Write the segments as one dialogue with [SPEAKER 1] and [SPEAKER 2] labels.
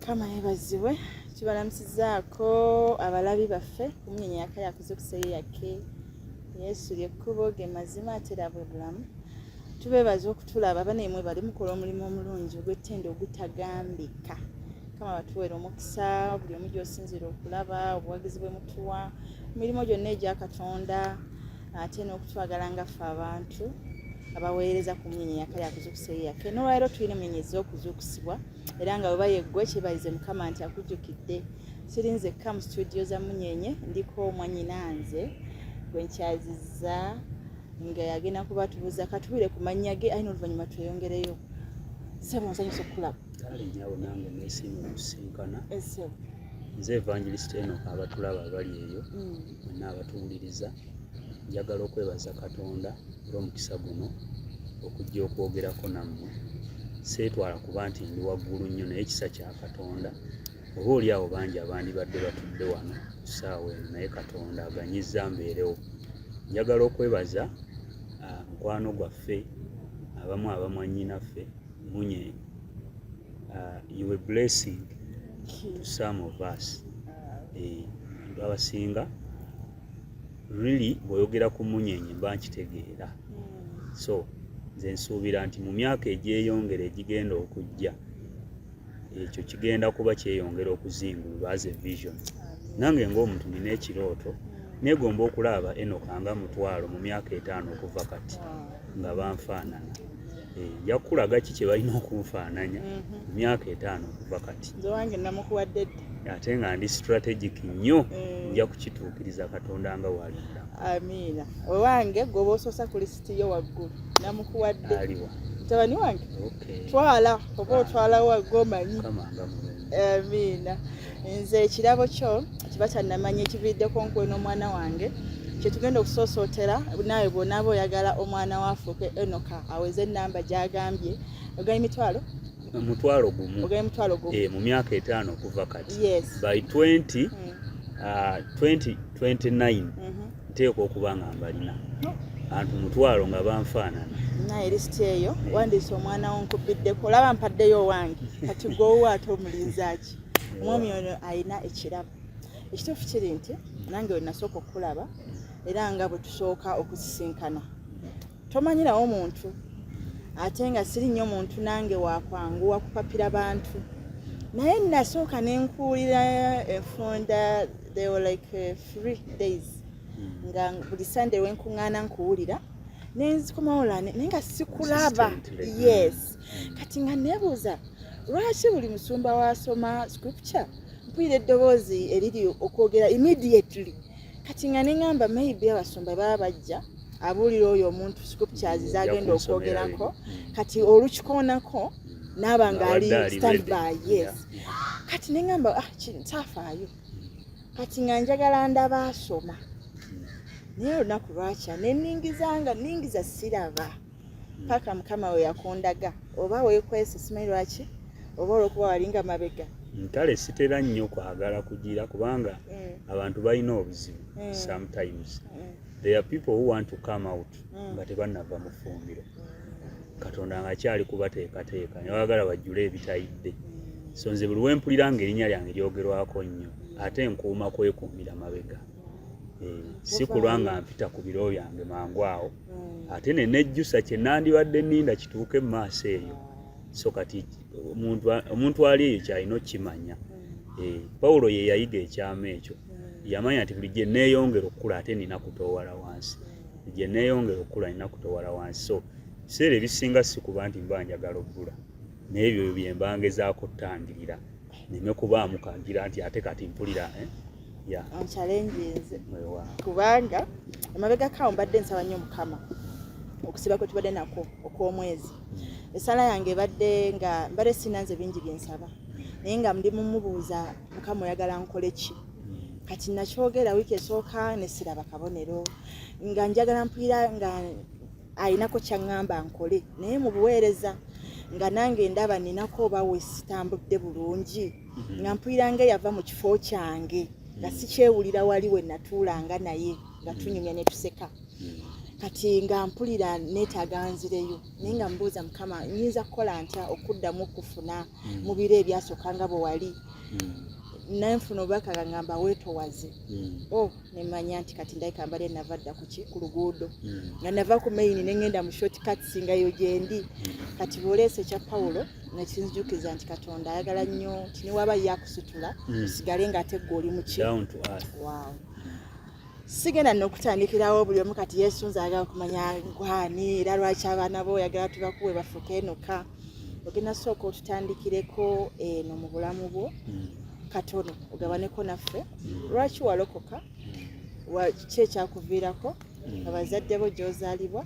[SPEAKER 1] Mukama yebazibwe. Tubalamusizaako abalabi baffe ku Munyenye Yaka Yakuzukusa Yake. Yesu lyekkubo, ge mazima, ate era bwe bulamu. Tubeebaza okutulaba bane, mwebale mukola omulimu omulungi ogw'ettendo ogutagambika. Mukama batuweere omukisa buli omu gy'osinziira okulaba obuwagizi bwe mutuwa mu mirimu gyonna egya Katonda, ate n'okutwagala nga ffe abantu abaweereza ku Munyenye Yaka Yakuzukusa Yake. N'olwaleero tulina emunyenye ez'okuzuukusibwa, era nga bweba yeggwe, kyebalize Mukama nti akujjukidde. Siri nzekka mu studio za Munyenye, ndiko mwannyinanze gwe nkyazizza nga yagenda kuba tubuuza. Katuwire ku mannya ge aye n'oluvannyuma tweyongereyo. Ssebo, nsanyusa okukulaba.
[SPEAKER 2] Kale nnyabo, nange neesiimye okusisinkana.
[SPEAKER 1] Ssebo.
[SPEAKER 2] Nze Evangelist Enock. Abatulaba abali eyo mwenna abatuwuliriza, njagala okwebaza Katonda olw'omukisa guno okujja okwogerako nammwe. Seetwala kuba nti ndi waggulu nnyo, naye ekisa kya Katonda. Oba oli awo bangi abandibadde batudde wano ku ssaawa eno, naye Katonda aganyizza mbeerewo. Njagala okwebaza mukwano gwaffe, abamu abamwannyinaffe Munye. You a blessing to some of us. Abantu abasinga really bw'oyogera ku Munyenye mba nkitegeera. So nze nsuubira nti mu myaka egyeyongera egigenda okujja, ekyo kigenda kuba kyeyongera okuzingulula as a vision. Nange ng'omuntu nina ekirooto, neegomba okulaba Enoka nga 1000 mu myaka 5 okuva kati nga banfaanana. Nja kukulaga ki kye balina okunfaananya mu myaka 5 okuva kati.
[SPEAKER 1] Nze wange namukuwadde dda.
[SPEAKER 2] Ate nga ndi strategic nnyo, nja kukituukiriza Katonda nga waali mulamu.
[SPEAKER 1] Amiina. Owange gweoba osoosa ku lisiti yo waggulu, namukuwadde.
[SPEAKER 2] Aliwa?
[SPEAKER 1] Mutabani wange. Twala oba otwala wagomanyi.
[SPEAKER 2] Mukama nga mulungi.
[SPEAKER 1] Amiina. Nze ekirabo kyo kiba kyannamanya ekiviiriddeko nkuwe n'omwana wange kyetugenda okusoosootera naawe. Bw'onaaba oyagala omwana we afuuke Enoka, aweze enamba gy'agambye, ogambye 1000?
[SPEAKER 2] 10,000.
[SPEAKER 1] Ogambye 10,000.
[SPEAKER 2] Mu myaka 5 okuva kati. By 20 2029 nteekwa okuba nga mbalina bantu 10,000 nga banfaanana.
[SPEAKER 1] Naye lisiti eyo, wandiisa omwana wo nkubiddeko, olaba mpaddeyo owange, kati gwowo ate omulinzaaki? Omwami ono alina ekirabo. Ekituufu kiri nti nange we nasooka okukulaba, era nga bwe tusooka okusisinkana, tomanyirawo muntu, ate nga siri nnyo muntu nange wakwanguwa kupapira bantu, naye nasooka nenkuwulira enfunda. They were like 3 days nga buli Sunday wenkuŋŋaana nkuwulira, nenzikomawo lane naye nga sikulaba.
[SPEAKER 2] Consistently.
[SPEAKER 1] Yes. Kati nga neebuuza lwaki buli musumba wasoma scripture mpulira eddoboozi eriri okwogera immediately. Kati nga neŋŋamba maybe abasumba baba bajja abuulira oyo omuntu scriptures zagenda
[SPEAKER 2] Ojja kunsomera
[SPEAKER 1] okwogerako,
[SPEAKER 2] bino.
[SPEAKER 1] Kati olukikoonako naaba nga ali
[SPEAKER 2] Ng'abadde ali
[SPEAKER 1] stand
[SPEAKER 2] ready.
[SPEAKER 1] by. Yes. Kati neŋŋamba, ah, nsaafaayo. Kati nga njagala ndaba asoma, naye olunaku lwakya neningiza nga ningiza siraba, paka Mukama we yakundaga. Oba weekwese, simanyi lwaki, oba olwokuba walinga mabega.
[SPEAKER 2] Kale sitera nnyo kwagala kugira kubanga abantu balina obuzibu. Sometimes there are people who want to come out nga tebannava mu ffumbiro, Katonda nga akyali kubateekateeka, ne baagala bajjule ebitayidde. So nze buli wempulira nga erinnya lyange lyogerwako nnyo, ate nkuuma kwekuumira mabega. Si kulwa nga mpita ku biro byange mangu awo, ate ne nejjusa kye nandibadde nninda kituuke mu maaso eyo. So kati omuntu ali eyo kyalina okukimanya. Pawulo ye yayiga ekyama ekyo. Yamanya nti buli gye neeyongera okukula, ate nina kutoowala wansi. Gye neeyongera okukula, nina kutoowala wansi. So biseera ebisinga si kuba nti mba njagala obbula, naye ebyo bye mba ngezaako ottangirira neme kubaamu kagira nti ate kati mpulira, eh? Yeah.
[SPEAKER 1] Onchallenginze.
[SPEAKER 2] Weewaawo.
[SPEAKER 1] Kubanga emabega kawo mbadde nsaba nnyo Mukama okusiba kwe tubadde nakwo okw'omwezi. Essala yange ebadde nga mbadde sina nze bingi byensaba, naye nga ndi mumubuuza, "Mukama, oyagala nkole ki?" Kati nakyogera wiiki esooka ne siraba kabonero, nga njagala mpulira nga ayinako kyaŋŋamba nkole, naye mu buweereza nga nange ndaba ninako oba we sitambudde bulungi, nga mpulira nga eyava mu kifo kyange, nga sikyewulira wali we natuulanga naye nga tunyumya ne tuseka. Kati nga mpulira neetaaga nzireyo, naye nga mbuuza Mukama, nyinza kukola ntya okuddamu okufuna mu biro ebyasooka nga bwe wali? Naye nfuna obubaka nga ngamba weetowaze. Oh, nemanya nti kati ndabika mbadde nava dda kuki ku luguudo, nga nava ku main nengenda mu short cuts, nga yo gyendi. Kati bw'oleesa ekya Pawulo, nekinzijukiza nti Katonda ayagala nnyo nti newaba ye akusitula, osigale ng'ate gwe oli muki?
[SPEAKER 2] Down to earth.
[SPEAKER 1] Wow. Sigenda nokutandikirawo buli omu. Kati Yesu, nze ayagala kumanya gwani era lwaki abaana bo oyagala tubakuwe bafuuke enoka. Ogenda sooka otutandikireko eno mu bulamu bwo katono, ogabaneko naffe lwaki walokoka, ki ekyakuviirako, abazadde bo gy'ozaalibwa,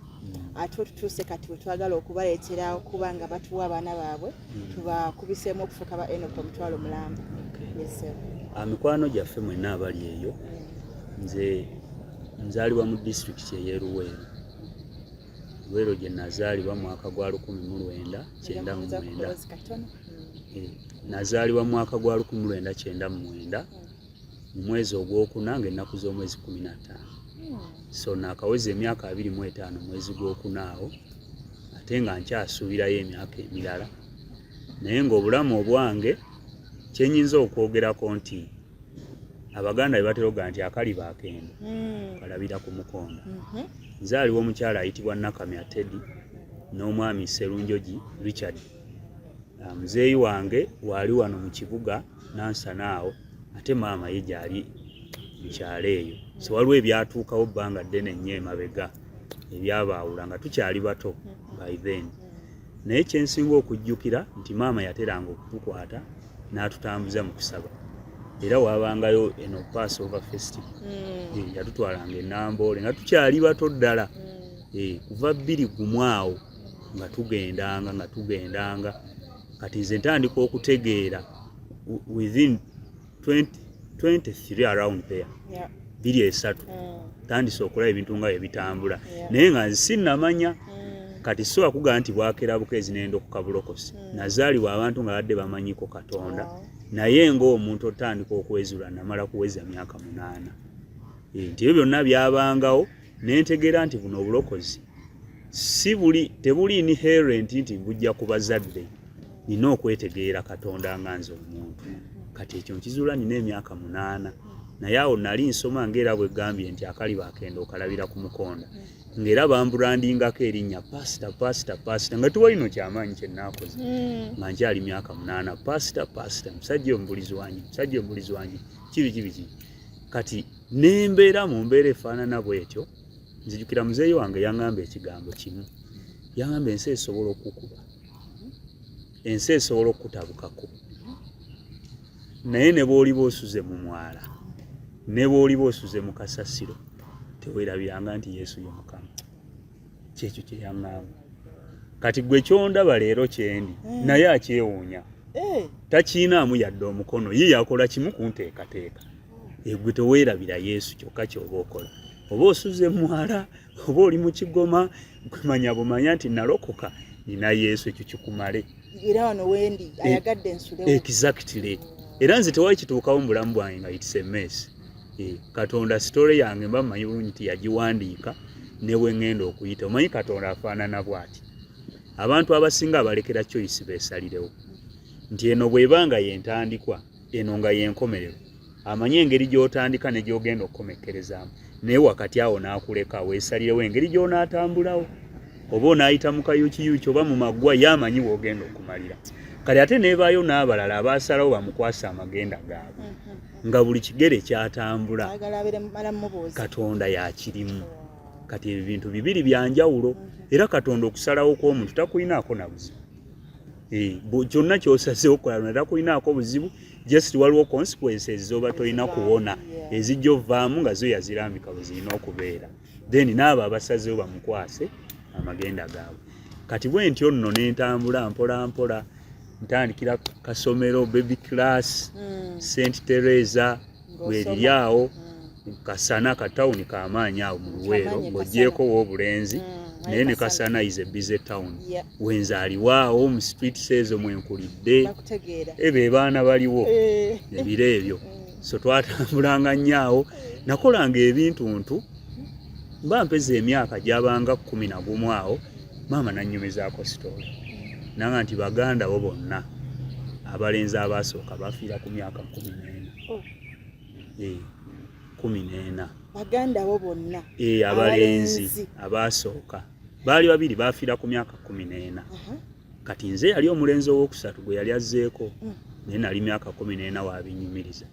[SPEAKER 1] ate otutuuse kati wetwagala okubaleetera okuba nga batuwa abaana baabwe, tubakubiseemu okufuuka ba Enoka 100,000. Yes, sir.
[SPEAKER 2] Ah, mikwano gyaffe mwenna abali eyo, nze nzaalibwa mu disitulikiti ey'e Luweero. Luweero gye nazaalibwa mwaka gwa 1999.
[SPEAKER 1] Kaloboozi katono.
[SPEAKER 2] Eh, nazaalibwa mwaka gwa 1999 mu mwezi ogwokuna, ng'ennaku z'omwezi 15. So naakaweza emyaka 25 mwezi gwokuna awo, ate nga nkyasuubirayo emyaka emirala. Naye ng'obulamu obwange, kyenyinza okwogerako nti Abaganda bye batera okugaa nti akaliba akendo kalabira ku mukonda. Nzaalibwa omukyala ayitibwa Nakamya Teddy n'omwami Serunjogi Richard. Ah, muzeeyi wange waali wano mu kibuga Nansana awo, ate maama ye gyali mu kyalo eyo. So waliwo ebyatuukawo bbanga ddene nnyo emabega ebyabaawula nga tukyali bato by then. Naye kyensinga okujjukira nti maama yateranga okutukwata n'atutambuza mu kusaba, era waabangayo eno Passover festival. Eh, yatutwalanga e Namboole nga tukyali bato ddala. Eh, kuva 2001 awo nga tugendanga, nga tugendanga. Kati nze ntandika okutegeera within 20, 23 around there, 23, tandise okulaba ebintu nga bwe bitambula. Naye nga nze sinnamanya. Kati sobola kugamba nti bwakera bukeezi nendokoka bulokosi. Nazaalibwa abantu nga badde bamanyiko Katonda, naye ng'omuntu otandika okwezula namala kuweza myaka 8. Eh, nti ebyo byonna byabangawo, nentegeera nti buno obulokozi si buli, tebuli inherent nti bujja ku bazadde. Nina okwetegeera Katonda nga nze omuntu. Kati ekyo nkizuula nina emyaka 8, naye awo nali nsoma, ngaera bwe gambye nti akaliba akendo okalabira ku mukonda, ng'era bambrandingako erinnya pasita, pasita, pasita, nga tewalino kyamaanyi kye naakoze. Nga nkyali myaka 8, pasita, pasita, musajja omubulizi wange, musajja omubulizi wange, kibi kibi kibi. Kati nembeera mu mbeera efaanana bwetyo. Nzijukira muzeeyi wange yaŋŋamba ekigambo kimu, yaŋŋamba, "Ensi esobola okukuba, ensi esobola okukutabukako, naye ne bw'oliba osuze mu mwala, ne bw'oliba osuze mu kasasiro, teweerabiranga nti Yesu ye Mukama." Kyekyo kye yaŋŋamba. Kati gwe kyondaba leero kyendi, naye akyewuunya.
[SPEAKER 1] Eh,
[SPEAKER 2] takiinaamu yadde omukono. Ye yakola kimu kunteekateeka. Egwe teweerabira Yesu kyokka kyoba okola, oba osuze mwala oba oli mu kigoma, gwemanya bumanya nti nalokoka, nina Yesu, ekyo kikumale.
[SPEAKER 1] Era wano wendi ayagadde nsulewo.
[SPEAKER 2] Exactly. Era nze tewali kituukawo mu bulamu bwange nga it's a mess. Eh, Katonda story yange mba mmanyi bulungi nti yagiwandiika ne bwe ŋŋenda okuyita. Omanyi Katonda afaanana bw'ati, abantu abasinga abalekera choice beesalirewo nti eno bw'eba nga yentandikwa, eno nga yenkomerero. Amanyi engeri gy'otandika ne gy'ogenda okukomekkerezaamu, naye wakati awo n'akuleka weesalirewo engeri gy'onaatambulawo, oba onaayita mu kayukiyuki oba mu maggwa, ye amanyi w'ogenda okumalira. Kati ate neebaayo n'abalala abaasalawo bamukwase amagenda gaabwe, nga buli kigere kyatambula
[SPEAKER 1] ayagala abeere mala mubuuza.
[SPEAKER 2] Katonda yakirimu. Kati ebyo bintu bibiri byanjawulo. Era Katonda okusalawo kw'omuntu takulinaako na buzibu. Eh, kyonna kyosazeewo okukola lona takulinaako buzibu, just waliwo consequences zoba tolina kuwona, ezijja ovaamu nga zo yazirambika bwe zirina okubeera. Then n'abo abasazeewo bamukwase amagenda gaabwe. Kati bwe ntyo nno nentambula mpola mpola, ntandikira kasomero baby class, St Teresa bweriri awo Kasana, katawuni kamaanyi awo mu Luweero,
[SPEAKER 1] Kamanyi.
[SPEAKER 2] Ng'ogyeko w'obulenzi, naye ne Kasana is a busy town. Wenzaalibwa awo mu streets ezo mwenkulidde.
[SPEAKER 1] Bakutegeera.
[SPEAKER 2] Ebe baana baliwo ebiro ebyo. So twatambulanga nnyo awo, nakolanga ebintuntu. Mba mpeza emyaka gyabanga 11 awo, maama nannyumizaako story nanga nti baganda bo bonna abalenzi abaasooka bafiira ku myaka 14.
[SPEAKER 1] Oh.
[SPEAKER 2] 14.
[SPEAKER 1] Baganda bo bonna?
[SPEAKER 2] Abalenzi abaasooka baali babiri, bafiira ku myaka 14. Kati nze yali omulenzi owokusatu gwe yali azzeeko, naye nali myaka 14 waabinyumiriza.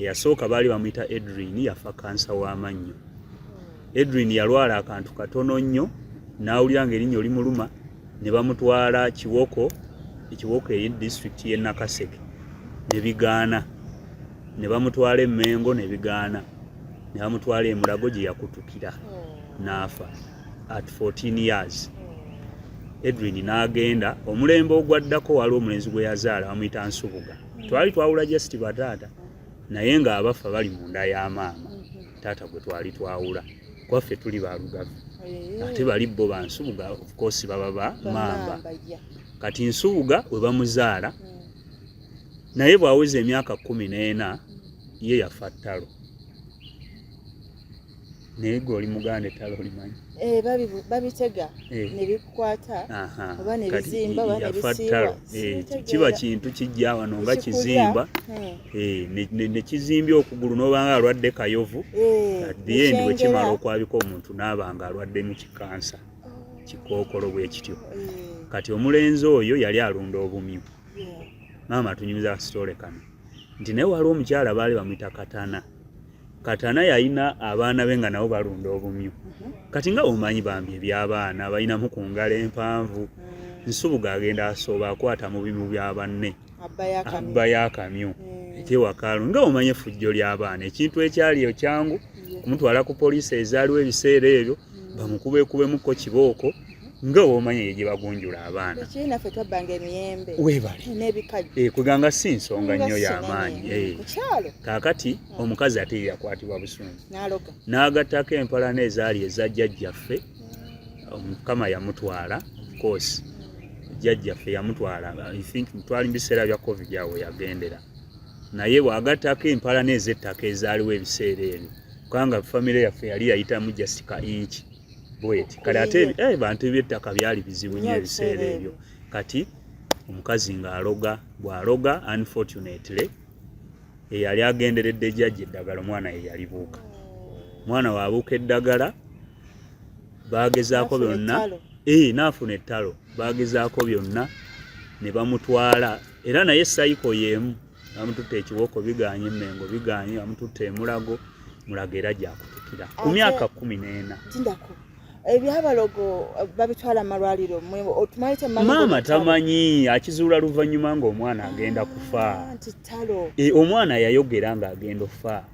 [SPEAKER 2] Eyasooka baali bamuyita Edrin, yafa kansa w'amannyo. Edrin yalwala akantu katono nnyo, n'awulira ng'erinnyo limuluma, ne bamutwala Kiwoko, Kiwoko eri disitulikiti y'e Nakaseke, ne bigaana, ne bamutwala e Mengo ne bigaana, ne bamutwala e Mulago gye yakutukira n'afa at 14 years. Edwin n'agenda. Omulembe ogwaddako waliwo omulenzi gwe yazaala bamuyita Nsubuga. Twali twawula just bataata, naye ng'abafa bali munda ya maama. Taata gwe twali twawula kwaffe tuli balugave, ate bali bo bansubuga, of course baba ba mamba. Kati Nsubuga we bamuzaala, naye bw'aweza emyaka 14 ye yafa ttalo. Naye gwe oli muganda, ettalo olimanyi?
[SPEAKER 1] Eh, babitega ne bikukwata oba ne bizimba oba ne bisiibwa.
[SPEAKER 2] Kiba kintu kijja wano nga kizimba, ne kizimbya okugulu n'obanga alwadde kayovu. At the end bwe kimala okwabika omuntu n'aba nga alwaddemu kikansa, kikookolo bwe kityo. Kati omulenzi oyo yali alunda obumyu. Maama atunyumiza story kano nti naye waliwo omukyala baali bamuyita Katana. Katana yalina abaana be nga nabo balunda obumyu. Kati nga omanyi bambi ebyabaana balinamu ku ngalo empanvu. Nsubuga agenda asooba akwata mu bimu bya banne, abbayo akamyu ekyewakaalo. Nga omanyi effujjo ly'abaana, ekintu ekyali ekyangu kumutwala ku poliisi ezaaliwo ebiseera ebyo, bamukubekubemuko kibooko, nga omanyi eyo gye bagunjula abaana.
[SPEAKER 1] Naffe twabbanga emiyembe.
[SPEAKER 2] Webale.
[SPEAKER 1] N'ebikajjo.
[SPEAKER 2] Kweganga si nsonga nnyo y'amaanyi.
[SPEAKER 1] Ku kyalo.
[SPEAKER 2] Kaakati omukazi ate ye yakwatibwa busungu
[SPEAKER 1] n'aloga,
[SPEAKER 2] n'agattako empalana ezaali eza jjajjaffe. Omukama yamutwala, of course jjajjaffe yamutwala, I think twali mu biseera bya COVID awo yagendera, naye bw'agattako empalana ez'ettaka ezaaliwo ebiseera ebyo, kubanga famire yaffe yali yayitamu just ka inch bweti. Kale ate bantu eby'ettaka byali bizibu nnyo ebiseera ebyo. Kati omukazi ng'aloga, bw'aloga, unfortunately eyali agenderedde jjajja eddagala, omwana ye yalibuuka. Omwana waabuuka eddagala, bagezaako byonna, n'afuna ettalo. Bagezaako byonna ne bamutwala era naye cycle y'emu, bamututte ekiwoko biganye, emmengo biganye, bamututte emulago, Mulago era gyakutukira ku myaka 14.
[SPEAKER 1] Tindako ebyabalogo babitwala malwaliro?
[SPEAKER 2] Maama tamanyi, akizuula luvannyuma ng'omwana agenda kufa. Omwana yayogera ng'agenda okufa,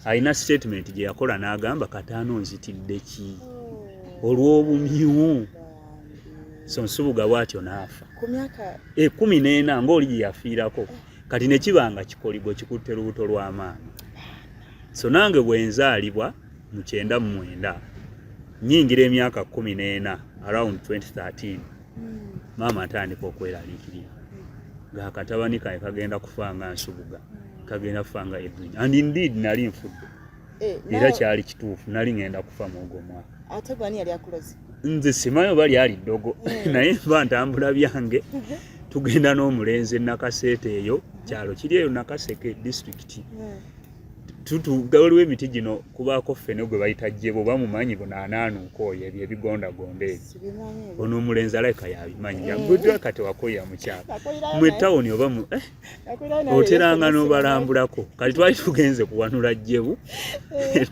[SPEAKER 2] alina statement gye yakola n'agamba, "Kataano nzitidde ki?" Olw'obumyu. So Nsubuga bw'atyo n'afa 14 ng'oli gye yafiirako. Kati ne kiba nga kikoligo kikutte lubuto lwa maama. So nange bwe nzaalibwa mu 99, nyingira emyaka 14 around 2013, maama atandika okweraliikirira ng'akatabani kae kagenda kufa nga Nsubuga, kagenda kufa nga Edwin. And indeed nali nfudde. Era kyali kituufu, nali ngenda kufa mwogwo omwaka.
[SPEAKER 1] Ate gwani yali akuloze?
[SPEAKER 2] Nze simanyi oba lyali ddogo, naye mba ntambula byange, tugenda n'omulenzi Nakaseeta, eyo kyalo kiri eyo Nakaseke disitulikiti. Waliwo emiti gino kubaako ffene gwe bayita jjebo, bamumanyi bunaanaanuuka oyo, ebyo ebigondagonda ebyo. Ono omulenzi alabika yabimanyi, gwe kati wakulira mu kyalo, mu ettawuni oba mu oteranga n'obalambulako. Kati twali tugenze kuwanula jjebu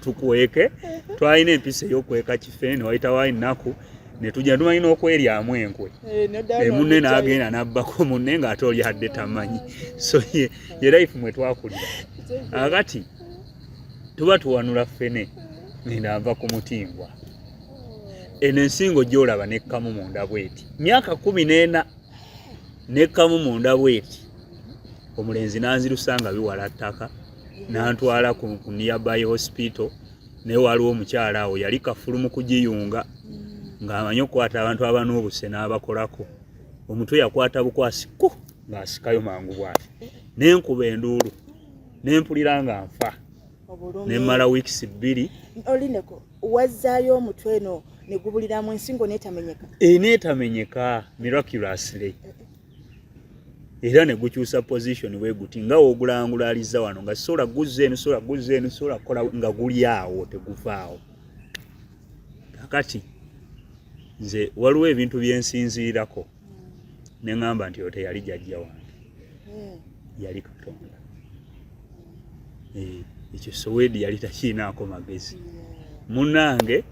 [SPEAKER 2] tukweke, twalina empisa ey'okweka kifene, ne wayitawo ennaku ne tujja tumanyi n'okweryamu enkwe. Munne n'agenda n'abbako munne ng'ate oli adde tamanyi. So ye life mwe twakulira. Akati tuba tuwanula ffene, ngenda nva ku mutingwa eno ensingo gy'olaba nekkamu munda bweti, myaka 14, nekkamu munda bweti. Omulenzi nanzirusa nga biwala ttaka, nantwala ku nearby hospital, naye waliwo omukyala awo yali kafulu mu kugiyunga, ng'amanyi okukwata abantu abanuubuse n'abakolako. Omutwe yakwata bukwasi ku ng'asikayo mangu bwati, nenkuba enduulu nempulira nga nfa. Nemala weeks 2.
[SPEAKER 1] Olindeko, wazzaayo omutwe eno ne gubuliramu ensingo neetamenyeka?
[SPEAKER 2] Eneetamenyeka miraculously, era ne gukyusa position bwe guti nga wogulangulaliza wano, nga sobola guzza eno, sobola guzza eno, sobola kukola nga guli awo, teguvaawo. Kakati nze waliwo ebintu byensinziirako ne ŋŋamba nti oyo teyali jjajja wange, yali Katonda. Ekyo Sowedi yali takiinaako magezi. Munnange,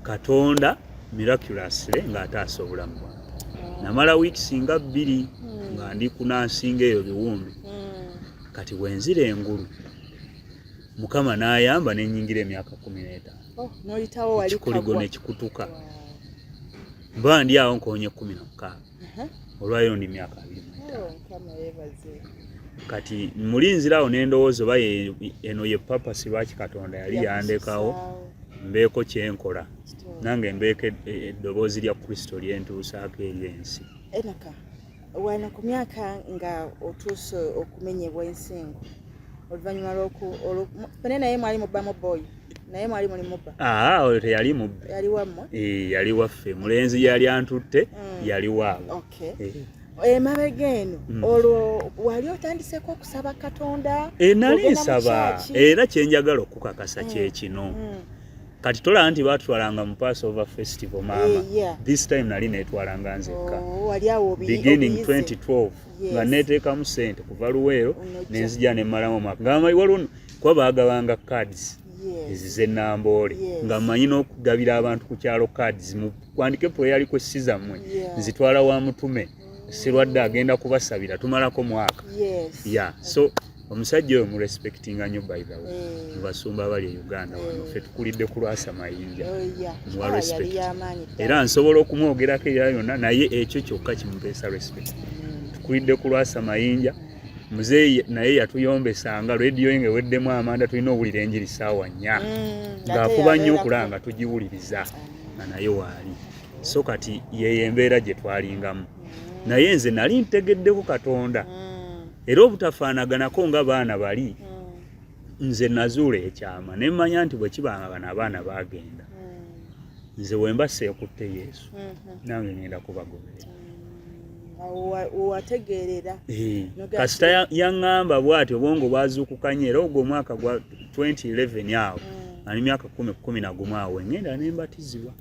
[SPEAKER 2] Katonda miraculously ng'ataasa obulamu bwange. Namala weeks nga 2 nga ndi kunansinga eyo biwundu. Kati bwenzira engulu, Mukama n'ayamba nenyingira emyaka 15.
[SPEAKER 1] Oh, n'oyitawo wali.
[SPEAKER 2] Ekikoligo
[SPEAKER 1] kagwa.
[SPEAKER 2] Nekikutuka. Mba ndi awo nkonye 16. Olwayo ndi myaka 25.
[SPEAKER 1] Oh, Mukama yeebaze.
[SPEAKER 2] Kati mulinzira awo nendowooza oba eno ye purpose lwaki Katonda yali yandekawo mbeeko kyenkola, nange mbeeko eddoboozi lya Kristo lyentuusaako eri ensi.
[SPEAKER 1] Enoka, wano ku myaka nga otuuse okumenyebwa ensingo oluvannyuma lwoku naye mwali mubbamu boy, naye mwali muli mubba?
[SPEAKER 2] Aa, oyo teyali mubbi.
[SPEAKER 1] Yali wammwe?
[SPEAKER 2] Eh, yali waffe, mulenzi yali antutte. Yali waabwe.
[SPEAKER 1] Emabega eno, olwo wali otandiseko okusaba Katonda?
[SPEAKER 2] Nali
[SPEAKER 1] Ogenda mu
[SPEAKER 2] nsaba.
[SPEAKER 1] church?
[SPEAKER 2] Era kyenjagala okukakasa kyekino. Kati tolaba nti batwalanga mu Passover festival, maama?
[SPEAKER 1] Eh, yeah.
[SPEAKER 2] This time nali netwalanga nzekka.
[SPEAKER 1] Oh, wali awo
[SPEAKER 2] Beginning
[SPEAKER 1] obiyize.
[SPEAKER 2] 2012 nga neteekamu sente kuva Luweero,
[SPEAKER 1] Onojja.
[SPEAKER 2] nenzija nemmalamu omwaka nga manyi waliwo, kuba baagabanga cards ezizenamboole, nga mmanyi n'okugabira abantu ku kyalo cards, muwandike prayer requests zammwe, nzitwala wa mutume Sirwadde, agenda kubasabira, tumalako mwaka. Yeah, so omusajja oyo murespectinga nnyo, by the way. Mu basumba abali e Uganda wano, ffe tukulidde ku Lwasa Mayinja. Muwa
[SPEAKER 1] Ah,
[SPEAKER 2] respect.
[SPEAKER 1] yali yamaanyi ddala.
[SPEAKER 2] Era nsobola okumwogerako ebirala byonna, naye ekyo kyokka kimupeesa respect. Tukulidde ku Lwasa Mayinja. Muzeeyi naye yatuyombesanga rediyo ye ng'eweddemu amanda, tulina owulira enjiri ssaawa 4, ng'afuba
[SPEAKER 1] Ate
[SPEAKER 2] nnyo
[SPEAKER 1] yabeerako.
[SPEAKER 2] okulaba nga tugiwuliriza, nga naye waali. So kati yeyo embeera gye twalingamu, naye nze nali ntegeddeko Katonda, era obutafaanaganako nga baana bali, nze nazuula ekyama ne mmanya nti bwe kibanga bano abaana baagenda, nze wemba seekutte Yesu, nange ngenda kubagoberera.
[SPEAKER 1] Awo wewategeerera. Noga
[SPEAKER 2] Kasita yaŋŋamba bw'ati, obwongo bwazuukukanye, era ogwo omwaka gwa 2011 awo, ani myaka 11 awo ngenda nembatizibwa.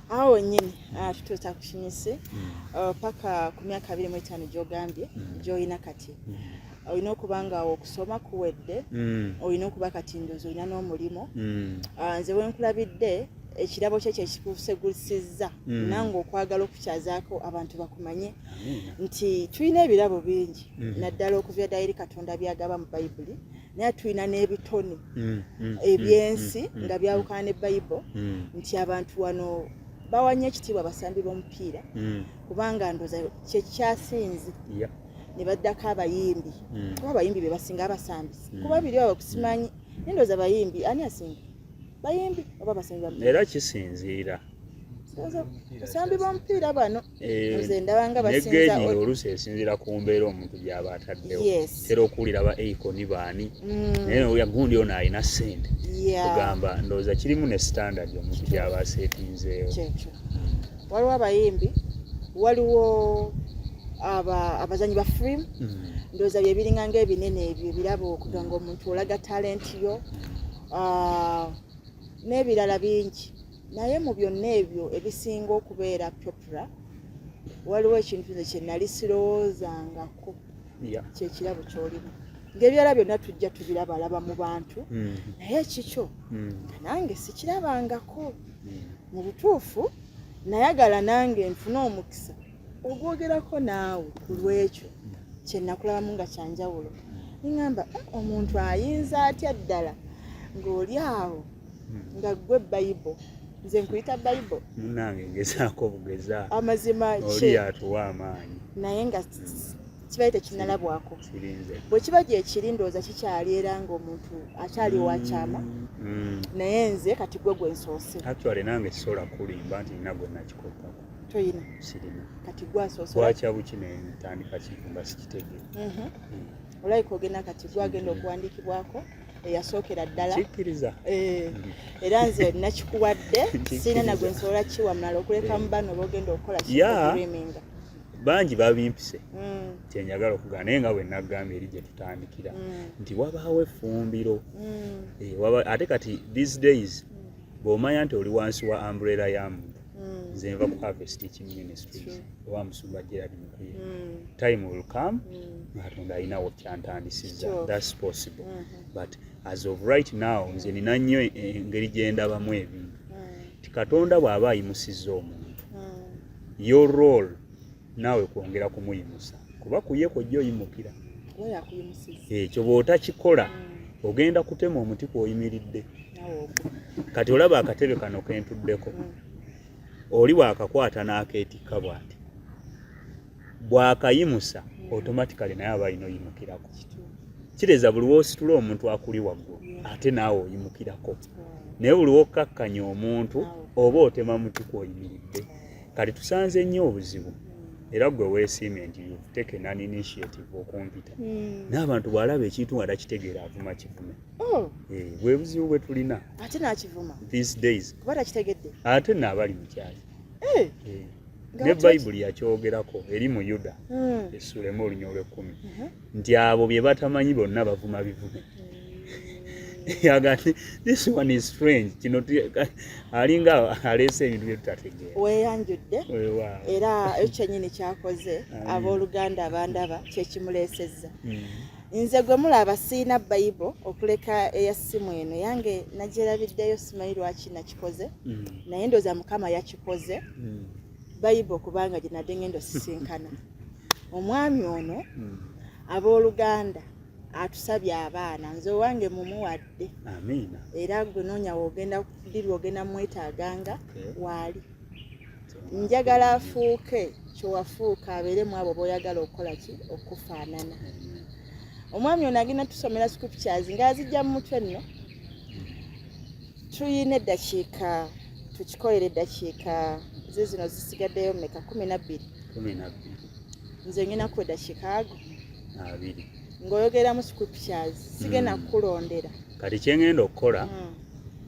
[SPEAKER 1] Awo wennyini, tutuusa ku kinyisi, paka ku myaka 25 gy'ogambye gy'olina kati. Olina okuba nga okusoma kuwedde, olina okuba kati ndowooza olina n'omulimu. Nze wenkulabidde, ekirabo kye kyekikusegusizza nange okwagala okukyazaako abantu bakumanye
[SPEAKER 2] Amiina.
[SPEAKER 1] nti tulina ebirabo bingi, naddala okuva ddala eri Katonda byagaba mu Bayibuli, naye tulina n'ebitone ebyensi nga byawukana ne Bayibuli, nti abantu wano bawanye ekitiibwa abasambi b'omupiira, kubanga ndowooza kyekyasinze, ne baddako abayimbi, kuba abayimbi be basinga abasambi, kuba biri abo kusimanyi, naye ndowooza bayimbi, ani asinga, bayimbi oba basambi b'omupiira?
[SPEAKER 2] Era kisinziira.
[SPEAKER 1] Basambi b'omupiira bano, nze ndabanga
[SPEAKER 2] ne
[SPEAKER 1] basinza.
[SPEAKER 2] Geegi oluusi esinziira ku mbeera omuntu gy'aba ataddewo. Tera okuwulira ba Akon baani, naye oya gundi ono alina ssente. Kugamba ndowooza kirimu ne standard omuntu gy'aba aseetinzeewo.
[SPEAKER 1] Kyekyo, waliwo abayimbi, waliwo abazanyi ba film. Ndowooza bye biringa ng'ebinene ebyo ebirabo, okuganga omuntu olaga talenti yo, n'ebirala bingi. Naye mu byonna ebyo ebisinga okubeera popular, waliwo ekintu nze kye nali sirowoozangako, kyekirabo ky'olimu, ng'ebirala byonna tujja tubirabalaba mu bantu, naye ekikyo nga nange sikirabangako. Mu butuufu nayagala nange nfune omukisa ogwogerako naawe ku lwekyo kye nakulabamu nga kyanjawulo. Niŋŋamba, "Ah, omuntu ayinza atya ddala ng'oli awo nga ggwe Bayibo?" Nze nkuyita Bayibo.
[SPEAKER 2] Munange, ngezaako bugeza.
[SPEAKER 1] Amazima
[SPEAKER 2] oli
[SPEAKER 1] kye
[SPEAKER 2] yatuwa amaanyi.
[SPEAKER 1] Naye nga kibaye tekinnalabwako.
[SPEAKER 2] Kirinze.
[SPEAKER 1] Bwe kiba gye kiri, ndowooza kikyali era ng'omuntu akyali wakyama, naye nze kati gwe gwe nsoose.
[SPEAKER 2] Actually nange sisobola kulimba nti nina gwe nakikoppako.
[SPEAKER 1] Toyina?
[SPEAKER 2] Sirina.
[SPEAKER 1] Kati gwe asoose.
[SPEAKER 2] Bwakya buki nentandika kintu nga sikitegere.
[SPEAKER 1] Olabika ogenda kati gwagenda okuwandiikibwako eyasookera ddala.
[SPEAKER 2] Kikkiriza.
[SPEAKER 1] Era nze nakikuwadde,
[SPEAKER 2] Nkikkiriza.
[SPEAKER 1] sirina nagwe nsobola kiwa mulala okuleka mu bano bogenda okukola kigreaminga.
[SPEAKER 2] Bangi babimpise. Kyenjagala okugamba, naye nga bwe naggambye eri gye tutandikira nti wabaawo effumbiro. Ate kati these days bw'omanya nti oli wansi wa umbrella ya muntu, nze nva ku Harvest Teaching Ministries owa Musumba Gerard Mukuye. Time will come nga Katonda alinawo kyantandisizza. That's possible. But as of right now, nze nina nnyo engeri gye ndabamu ebintu nti Katonda bw'aba ayimusizza omuntu, your role naawe kwongera kumuyimusa, kuba kuye kwojja oyimukira.
[SPEAKER 1] Oba yakuyimusizza.
[SPEAKER 2] Ekyo bw'otakikola, ogenda kutema omuti kw'oyimiridde.
[SPEAKER 1] Nawe ogwa.
[SPEAKER 2] Kati olaba akatebe kano kentuddeko, oli bw'akakwata n'akeetikka bw'ati, bw'akayimusa, automatically naye aba alina oyimukirako. Kireeza buli woositula omuntu akuli waggulu, ate naawe oyimukirako. Naye buli wokkakkanya omuntu, oba otema muti kw'oyimiridde. Kati tusanze nnyo obuzibu, era gwe weesiimye nti you've taken an initiative okumpita. N'abantu bw'alaba ekintu nga takitegeera, avuma kivume.
[SPEAKER 1] Oh,
[SPEAKER 2] Bwe buzibu bwe tulina
[SPEAKER 1] ate n'akivuma
[SPEAKER 2] these days.
[SPEAKER 1] Kuba takitegedde.
[SPEAKER 2] Ate nno abali mu kyaki.
[SPEAKER 1] Nga
[SPEAKER 2] Ne Bayibuli yakyogerako eri mu Yuda essuula emu olunya olw'ekkumi nti abo bye batamanyi bonna bavuma bivume. Yaga nti this one is strange, kino alinga aleese ebintu bye tutategeera.
[SPEAKER 1] Weeyanjudde.
[SPEAKER 2] Weewaawo.
[SPEAKER 1] Era ekyo kyennyini kyakoze.
[SPEAKER 2] Amiina.
[SPEAKER 1] Abooluganda abandaba, kyekimuleesezza. Nze gwe mulaba siina Bible okuleka eya simu eno yange, nagyerabiddeyo, simanyi lwaki nakikoze. Naye ndowooza Mukama yakikoze Bible, kubanga gye nadde ngenda osisinkana omwami ono. Abooluganda, atusabye abaana, nze owange mumuwadde.
[SPEAKER 2] Amiina.
[SPEAKER 1] Era gwe noonya woogenda ddirwa ogenda mwetaaganga. Waali njagala afuuke kyewafuuka, abeere mu abo b'oyagala okukola ki, okufaanana.
[SPEAKER 2] Amen.
[SPEAKER 1] Omwami ono agenda tusomera scriptures ng'azijja mu mutwe. Nno tuyina eddakiika, tukikolera eddakiika zizino zisigaddeyo mmeka? 12.
[SPEAKER 2] 12.
[SPEAKER 1] Nze ngenda kuwa eddakiika ago
[SPEAKER 2] 20.
[SPEAKER 1] Ng'oyogeramu scriptures, sigenda kukulondera.
[SPEAKER 2] Kati kyengenda okukola,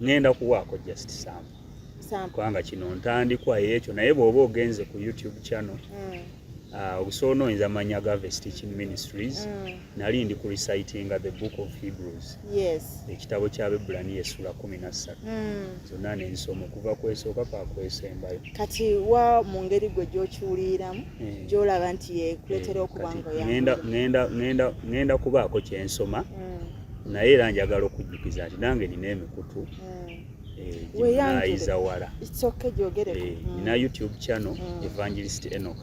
[SPEAKER 2] ngenda kuwaako just sample,
[SPEAKER 1] Sample.
[SPEAKER 2] Kubanga kino ntandikwa ekyo. Naye bw'oba ogenze ku YouTube channel, obusobola onoonyeza mannya ga Harvest Teaching Ministries. Nali ndi ku recitinga the Book of Hebrews, ekitabo ky'Abebbulaniya essula 13 zonna nensoma okuva kwesooka pakwesembayo.
[SPEAKER 1] Kati wa mu ngeri gwe gy'okiwuliriramu, gy'olaba nti yekuleetera okuba
[SPEAKER 2] Kati
[SPEAKER 1] nga
[SPEAKER 2] ngenda kubaako kyensoma, naye era njagala okujjukiza nti nange nina emikutu
[SPEAKER 1] Weeyanjule.
[SPEAKER 2] gimunayiza wala.
[SPEAKER 1] It's okay, gyogereko.
[SPEAKER 2] Nina YouTube channel, Evangelist Enoch.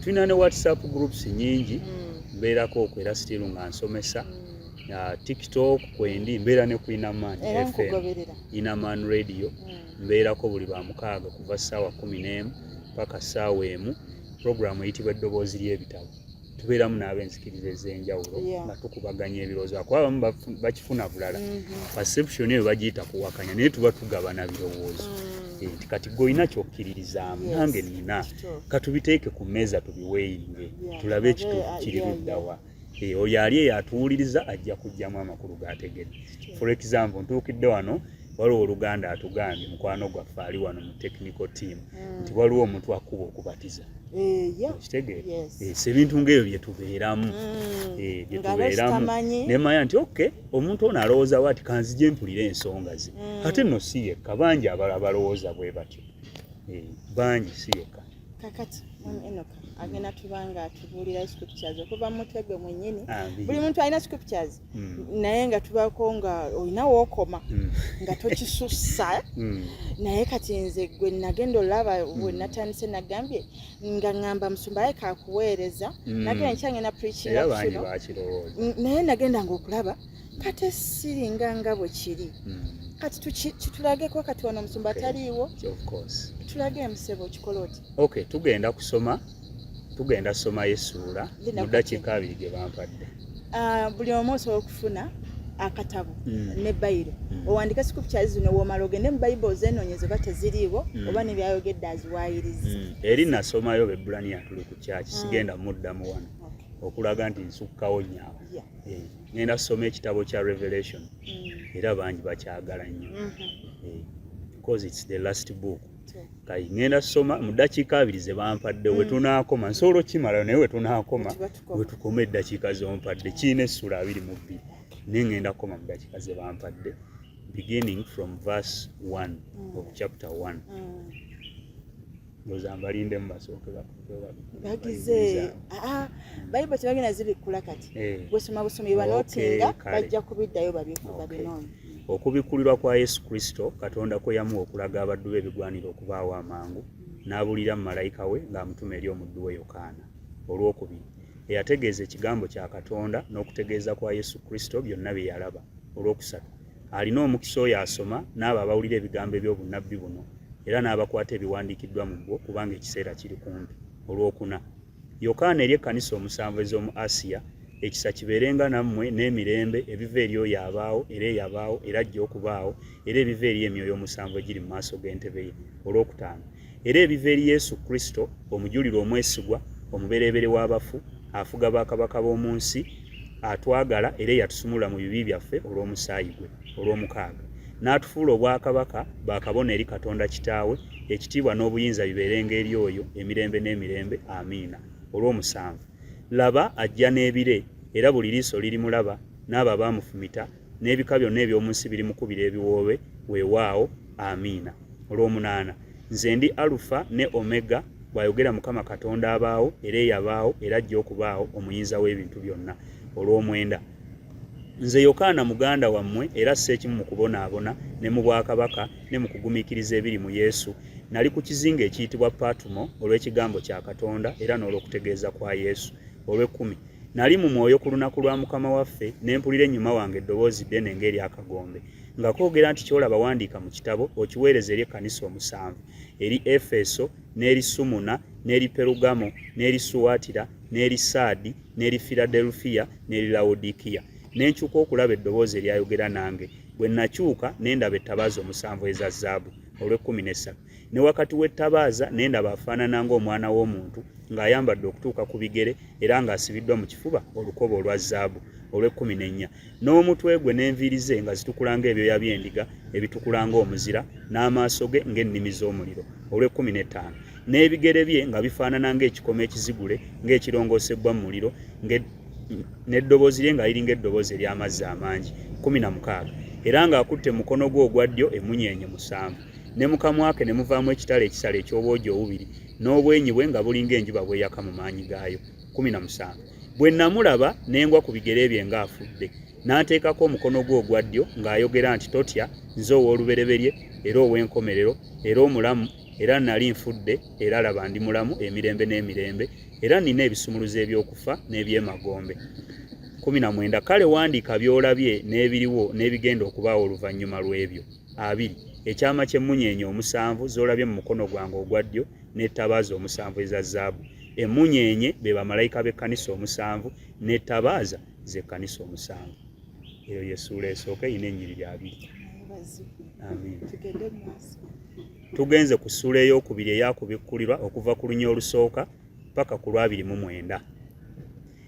[SPEAKER 2] Tulina ne WhatsApp groups nyingi. Mbeerako okwo era still nga nsomesa. TikTok kwendi, mbeera ne ku Inaman
[SPEAKER 1] Era
[SPEAKER 2] FM,
[SPEAKER 1] nkugoberera.
[SPEAKER 2] Inaman Radio. Mbeerako buli Lwamukaaga kuva ssaawa 11 paka ssaawa 1, programu eyitibwa Eddoboozi ly'Ebitabo. Tubeeramu n'ab'enzikiriza ez'enjawulo nga tukubaganya ebirowoozo, kuba abamu bakifuna bulala. Perception eyo bagiyita kuwakanya, naye tuba tugabana birowoozo. Nti kati gwe olina kyokkiririzaamu, nange nina, katubiteeke ku mmeeza tubiweeyinge, tulabe ekituufu kiri luddawa. Oyo ali eyo atuwuliriza ajja kugyamu amakulu g'ategedde. For example, ntuukidde wano, waliwo oluganda atugambye, mukwano gwaffe ali wano mu technical team, nti waliwo omuntu akuba okubatiza. Okitegeera?
[SPEAKER 1] Yes.
[SPEAKER 2] Si ebintu ng'ebyo bye tubeeramu. Bye
[SPEAKER 1] Nga
[SPEAKER 2] tubeeramu.
[SPEAKER 1] bakitamanyi.
[SPEAKER 2] Nemanya nti okay, omuntu ono alowooza bwati, kanzije mpulire ensonga ze. Ate nno si yekka, bangi abalala balowooza bwe batyo. Bangi, si yekka.
[SPEAKER 1] Kakati Mwami Enoka agenda tuba nga atubuulira scriptures okuva mu mutwe gwe mwennyini.
[SPEAKER 2] Amiina.
[SPEAKER 1] Buli muntu alina scriptures, naye nga tubaako nga olina wookoma nga tokisussa. Naye kati nze gwe nagenda olaba bwe natandise, nagambye nga ŋŋamba musumba aleka akuweereza. Nagenda nkyangenda preachinga
[SPEAKER 2] Era bangi
[SPEAKER 1] kino.
[SPEAKER 2] bakirowooza.
[SPEAKER 1] Naye nagenda nga okulaba kate siringa nga bwe kiri. Kati kitulageko kati wano omusumba taliiwo.
[SPEAKER 2] Of course.
[SPEAKER 1] Tulage emusebo, okikola oti.
[SPEAKER 2] Okay, tugenda kusoma, tugenda somayo essuula
[SPEAKER 1] Linda.
[SPEAKER 2] mu ddakiika 20 gye bampadde.
[SPEAKER 1] Ah, buli omu osobola okufuna akatabo ne bayiro, owandike scriptures zino, womala ogende mu Bible ozenoonyeze oba teziriiwo, oba nebyayogedde aziwaayiriza.
[SPEAKER 2] Eri nasomayo Bebbulaniya, tuli ku kyaki, sigenda muddamu wano. Okulaga nti nsukkawo nnyo awo. Ngenda kusoma ekitabo kya Revelation. Era bangi bakyagala nnyo because it's the last book. Kati ngenda kusoma mu ddakiika 20 ze bampadde. We tunaakoma nsobola okukimalayo, naye we tunaakoma, we tukoma eddakiika zompadde. Kiina essula 22, naye ngenda kukoma mu ddakiika ze bampadde, beginning from verse 1 of chapter 1. Ndowooza mbalindemu basooke
[SPEAKER 1] bagize. Bayibuli tebagenda zibikkula kati. Gwesoma busomi, banootinga, bajja kubiddayo babinoonye.
[SPEAKER 2] Okubikkulirwa kwa Yesu Kristo, Katonda kwe yamuwa okulaga abaddu be ebigwanira okubaawo amangu, n'abuulira mu malayika we ng'amutuma eri omuddu we Yokaana. Olwokubiri, eyategeeza ekigambo kya Katonda n'okutegeeza kwa Yesu Kristo byonna bye yalaba. Olwokusatu, alina omukisa oyo asoma n'abo abawulira ebigambo eby'obunnabbi buno era n'abakwata ebiwandiikiddwa mu bwo, kubanga ekiseera kiri kumpi. Olwokuna, Yokaana eri ekkanisa omusanvu ez'omu Asiya, ekisa kibeerenga nammwe n'emirembe ebiva eri oyo abaawo era eyabaawo era ajja okubaawo, era ebiva eri emyoyo omusanvu egiri mu maaso g'entebe ye. Olwokutaano, era ebiva eri Yesu Kristo, omujulirwa omwesigwa, omubereberye w'abafu, afuga bakabaka b'omu nsi, atwagala era eyatusumulula mu bibi byaffe olw'omusaayi gwe. Olw'omukaaga, n'atufuula obwakabaka, bakabona eri Katonda Kitaawe, ekitiibwa n'obuyinza bibeerenga eri oyo emirembe n'emirembe. Amiina. Olw'omusanvu, laba, ajja n'ebire, era buli liiso lirimulaba, n'abo abaamufumita, n'ebika byonna eby'omu nsi birimukubira ebiwoobe. Weewaawo, amiina. Olw'omunaana, nze ndi Alufa ne Omega, bw'ayogera Mukama Katonda abaawo era eyabaawo era ajja okubaawo, omuyinza w'ebintu byonna. Olw'omwenda, nze Yokaana muganda wammwe era ssa ekimu mu kubonaabona ne mu bwakabaka ne mu kugumiikiriza ebiri mu Yesu, nali ku kizinga ekiyitibwa Patumo olw'ekigambo kya Katonda era n'olw'okutegeeza kwa Yesu. Olw'ekkumi, nali mu mwoyo ku lunaku lwa Mukama waffe, ne mpulira ennyuma wange eddoboozi ddene ng'ery'akagombe nga koogera nti, "Ky'olaba wandiika mu kitabo, okiweereze eri ekkanisa omusanvu: eri Efeso, n'eri Sumuna, n'eri Perugamo, n'eri Suwatira, n'eri Saadi, n'eri Filadelufiya, n'eri Lawodikiya." Ne nkyuka okulaba eddoboozi eryayogera nange. Bwe nakyuka, ne ndaba ettabaaza omusanvu eza zaabu. Olw'ekkumi n'essatu, ne wakati w'ettabaaza ne ndaba afaanana ng'omwana w'omuntu, ng'ayambadde okutuuka ku bigere era ng'asibiddwa mu kifuba olukoba olwa zaabu. Olw'ekkumi n'ennya, n'omutwe gwe n'enviiri ze nga zitukula ng'ebyoya by'endiga ebitukula ng'omuzira, n'amaaso ge ng'ennimi z'omuliro. Olw'ekkumi n'ettaano, n'ebigere bye nga bifaanana ng'ekikomo ekizigule ng'ekirongoosebbwa mu muliro, n'eddoboozi lye nga liringa eddoboozi ery'amazzi amangi. 16, era ng'akutte mukono gwe ogwa ddyo emmunyeenye musanvu, ne mu kamwa ke ne muvaamu ekitala ekisala eky'obwogi obubiri, n'obwenyi bwe nga bulinga enjuba bweyaka mu maanyi gaayo. 17, bwe namulaba, ne ngwa ku bigere bye ng'afudde. N'anteekako omukono gwe ogwa ddyo ng'ayogera nti, "Totya, nze ow'olubereberye era ow'enkomerero era omulamu, era nali nfudde, era laba ndi mulamu emirembe n'emirembe, era nnina ebisumuluzo eby'okufa n'eby'emagombe." 19, kale wandiika by'olabye n'ebiriwo n'ebigenda okubaawo oluvannyuma lw'ebyo. 20, ekyama ky'emmunyeenye omusanvu z'olabye mu mukono gwange ogwa ddyo n'ettabaaza omusanvu eza zaabu: emmunyeenye be bamalayika b'ekkanisa omusanvu, n'ettabaaza z'ekkanisa omusanvu. Eyo y'essuula esooka, erina ennyiriri 20. Amiina. Tugenze ku ssuula ey'okubiri eyakubikkulirwa, okuva ku lunya olusooka paka ku lwabiri mu mwenda.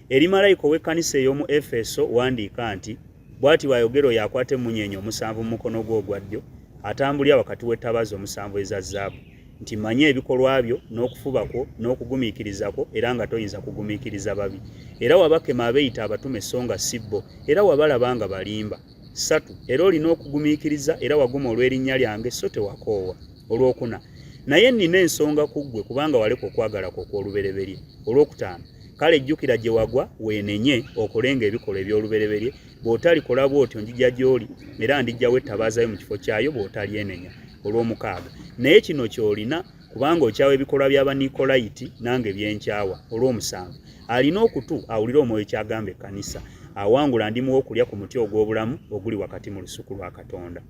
[SPEAKER 2] Eri malayika ow'ekkanisa ey'omu Efeso wandiika nti, bw'ati bw'ayogera oyo akwata emmunyeenye omusanvu mu mukono gwe ogwa ddyo, atambulira wakati w'ettabaaza omusanvu eza zaabu, nti mmanyi ebikolwa byo n'okufuba kwo n'okugumiikiriza kwo, era nga toyinza kugumiikiriza babi, era wabakema abeeyita abatume so nga si bo, era wabalaba nga balimba. 3, era olina okugumiikiriza, era waguma olw'erinnya lyange, so tewakoowa. Olwokuna, naye nnina ensonga ku ggwe, kubanga waleka okwagala kwo okw'olubereberye. Olwokutaano, kale jjukira gye wagwa, weenenye, okolenga ebikolwa eby'olubereberye. Bw'otalikola bw'otyo, njija gy'oli, era ndiggyawo ettabaaza yo mu kifo kyayo bw'otalyenenya. Olw'omukaaga, naye kino ky'olina, kubanga okyawa ebikolwa by'Abanikolayiti, nange byenkyawa. Olw'omusanvu, alina okutu awulire Omwoyo ky'agamba ekkanisa. Awangula ndimuwa okulya ku muti ogw'obulamu oguli wakati mu lusuku lwa Katonda.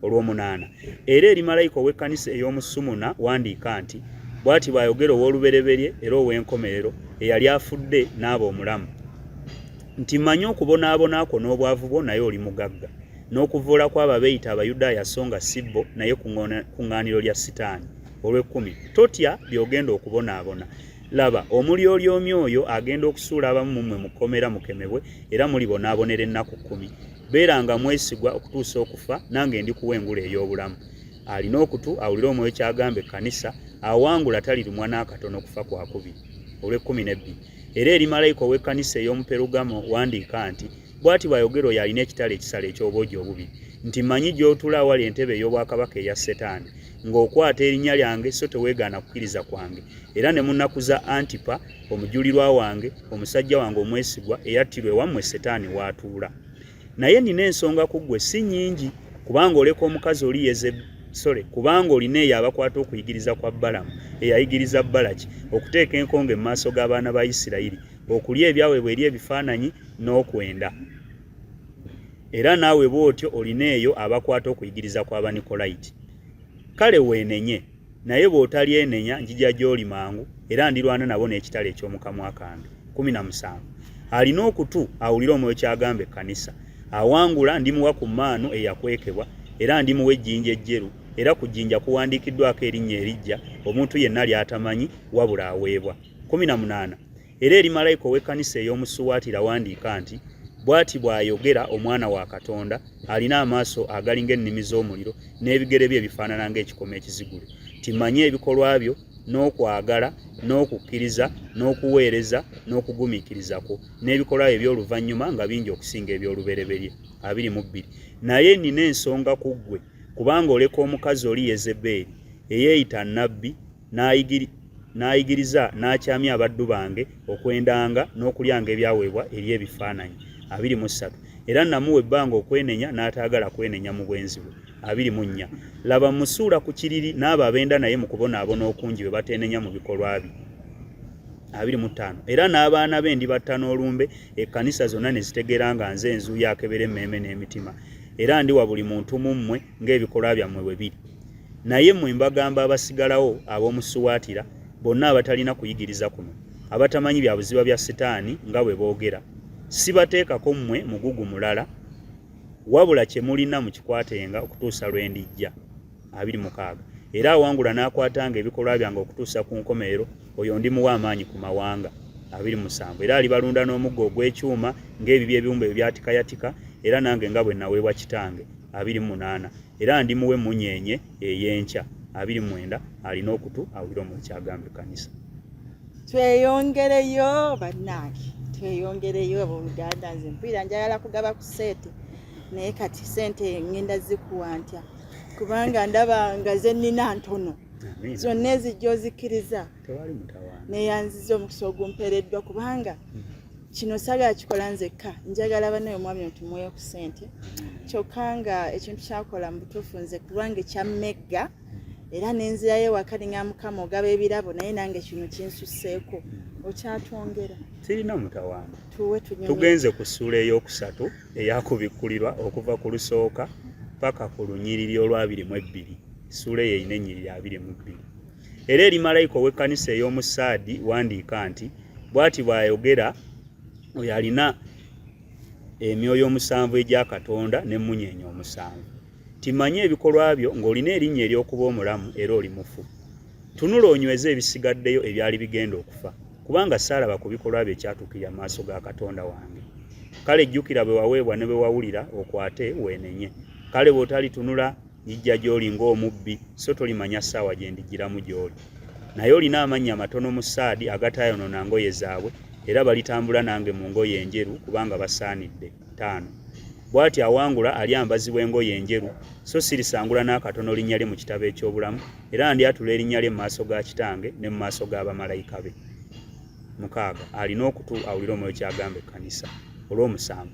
[SPEAKER 2] Olw'omunaana, era eri malayika ow'ekkanisa ey'omu Sumuna wandiika nti, bw'ati bw'ayogera ow'olubereberye era ow'enkomerero, eyali afudde n'aba omulamu, nti mmanyi okubonaabona kwo n'obwavu bwo, naye oli mugagga, n'okuvvoola kw'abo abeeyita Abayudaaya so nga si bo, naye kuŋŋaaniro lya Sitaani. Olw'ekkumi, totya by'ogenda okubonaabona. Laba, Omulyolyomi oyo agenda okusuula abamu mu mmwe mu kkomera mukemebwe, era mulibonaabonera ennaku kkumi. Beeranga mwesigwa okutuusa okufa, nange ndikuwa engule ey'obulamu. Alina okutu awulire Omwoyo ky'agamba ekkanisa, awangula talirumwa n'akatono kufa kwakubiri. Olw'ekkumi n'ebbiri. Era eri malayika ow'ekkanisa ey'omu Perugamo wandiika nti, Bw'ati bw'ayogera oyo alina ekitala ekisala eky'obwogi obubiri, nti mmanyi gy'otuula awali entebe ey'obwakabaka eya Setaani, ng'okwata erinnya lyange so teweegaana kukkiriza kwange, era ne mu nnaku za Antipa, omujulirwa wange, omusajja wange omwesigwa, eyattirwa ewammwe Setaani w'atuula. Naye nnina ensonga ku ggwe, si nnyingi, kubanga oleka omukazi oli Yeze sorry, kubanga olina eyo abakwata okuyigiriza kwa Balamu, eyayigiriza Balaki okuteeka enkonge mu maaso g'abaana ba Isirayiri, okulya ebyaweebwa eri ebifaananyi n'okwenda. Era naawe bw'otyo olina eyo abakwata okuyigiriza kw'Abanikolayiti. Kale weenenye, naye bw'otalyenenya njija gy'oli mangu, era ndirwana nabo n'ekitala eky'omu kamwa kange. 17 Alina okutu awulire Omwoyo ky'agamba ekkanisa. Awangula ndimuwa ku mmaanu eyakwekebwa, era ndimuwa ejjinja ejjeru, era ku jjinja kuwandiikiddwako erinnya eriggya, omuntu yenna ly'atamanyi, wabula aweebwa. 18 Era eri malayika ow'ekkanisa ey'omu Suwatira wandiika nti, Bw'ati bw'ayogera Omwana wa Katonda, alina amaaso agali ng'ennimi z'omuliro, n'ebigere bye ebifaanana ng'ekikomo ekizigule, nti mmanyi ebikolwa byo, n'okwagala, n'okukkiriza, n'okuweereza, n'okugumiikiriza kwo, n'ebikolwa byo eby'oluvannyuma nga bingi okusinga eby'olubereberye. 22 Naye nnina ensonga ku ggwe, kubanga oleka omukazi oli Yezebeeri, eyeeyita nnabbi, n'ayigiriza n'akyamya abaddu bange okwendanga n'okulyanga ebyaweebwa eri ebifaananyi. 23 era namuwa ebbanga okwenenya n'ataagala kwenenya mu bwenzi bwe. 24 Laba, mmusuula ku kiriri n'abo abenda naye mu kubonaabona okungi bwe bateenenya mu bikolwa bye. 25 era n'abaana be ndibatta n'olumbe, ekkanisa zonna ne zitegeera nga nze nzuuyo akebera emmeeme n'emitima, era ndiwa buli muntu mu mmwe ng'ebikolwa byammwe bwe biri. Naye mmwe mbagamba abasigalawo ab'omu Suwatira, bonna abatalina kuyigiriza kuno, abatamanyi bya buziba bya Sitaani nga bwe boogera, sibateekako mmwe mugugu mulala, wabula kye mulina mukikwatenga okutuusa lwe ndijja. 26 era awangula n'akwatanga ebikolwa byange okutuusa ku nkomerero, oyo ndimuwa amaanyi ku mawanga. 27 era alibalunda n'omuggo ogw'ekyuma ng'ebibya ebiwumbe bwe byatikayatika, era nange nga bwe naweebwa Kitange. 28 Era ndimuwa emmunyeenye ey'enkya. 29 alina okutu awulire Omwoyo ky'agamba ekkanisa.
[SPEAKER 1] Tweyongereyo bannange, tweyongereyo abooluganda. Nze mpulira njagala kugaba ku ssente, naye kati ssente ngenda zikuwa ntya? Kubanga ndaba nga ze nnina ntono, zonna ezijja ozikkiriza. Neyanziza omukisa ogumpeereddwa kubanga kino saagala kikola nzekka, njagala banaye omwami ono tumuweyo ku ssente. Kyokka nga ekintu kyakola mu butuufu nze kulwange kyammegga, era nenzirayo ewaka ninga Mukama ogaba ebirabo, naye nange kino kinsusseeko. Okyatwongera?
[SPEAKER 2] Sirina mutawaana. Tuwe tunyumye. Tugenze ku ssuula ey'okusatu eyakubikkulirwa okuva ku lusooka paka ku lunyiriri olwabiri mu ebbiri. Essuula eyo erina ennyiriri 22. Era eri malayika ow'ekkanisa ey'omu Saadi wandiika nti, Bw'ati bw'ayogera oyo alina emyoyo omusanvu egya Katonda n'emmunyeenye omusanvu, nti mmanyi ebikolwa byo, ng'olina erinnya ery'okuba omulamu era oli mufu. Tunula onyweze ebisigaddeyo ebyali bigenda okufa, kubanga saalaba ku bikolwa byo ekyatuukirira mu maaso ga Katonda wange. Kale jjukira bwe waweebwa ne bwe wawulira, okwate, weenenye. Kale bw'otalitunula, Ndijja gy'oli ng'omubbi, so tolimanya ssaawa gye ndijjiramu gy'oli. Naye olina amannya matono mu Saadi agataayonoona ngoye zaabwe, era balitambula nange mu ngoye enjeru, kubanga basaanidde. Ttaano. Bw'atyo awangula alyambazibwa engoye enjeru, so sirisangula n'akatono linnya lye mu kitabo eky'obulamu, era ndyatula erinnya lye mu maaso ga Kitange ne mu maaso ga bamalayika be. 6, Alina okutu awulire Omwoyo ky'agamba ekkanisa. Olw'omusanvu.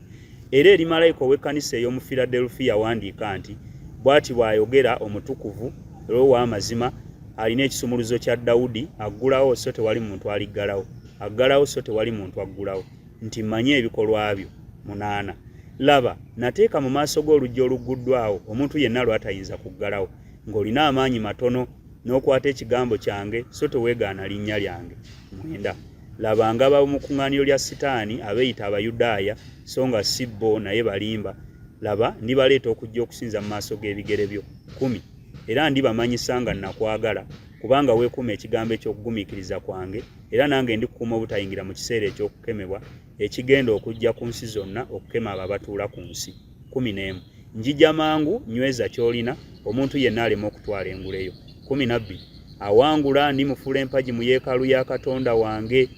[SPEAKER 2] Era eri malayika ow'ekkanisa ey'omu Filadelufiya wandiika nti, Bw'ati bw'ayogera Omutukuvu era ow'amazima, alina ekisumuluzo kya Dawudi, aggulawo so tewali muntu aliggalawo, aggalawo so tewali muntu aggulawo, nti mmanyi ebikolwa byo. 8. Laba, nateeka mu maaso go oluggi olugguddwawo, omuntu yenna lw'atayinza kuggalawo, ng'olina amaanyi matono, n'okwata ekigambo kyange, so teweegaana linnya lyange. 9. Laba, ngaba ab'omu kuŋŋaaniro lya Sitaani, abeeyita Abayudaaya, so nga si bo, naye balimba, laba, ndibaleeta okujja okusinza mu maaso g'ebigere byo. 10 era ndibamanyisa nga nakwagala. Kubanga weekuuma ekigambo eky'okugumiikiriza kwange, era nange ndikukuuma obutayingira mu kiseera eky'okukemebwa ekigenda okujja ku nsi zonna okukema abo abatuula ku nsi. 11. Njija mangu, nyweza ky'olina, omuntu yenna aleme okutwala engule yo. 12. Awangula ndimufuula empagi mu yeekaalu ya Katonda wange,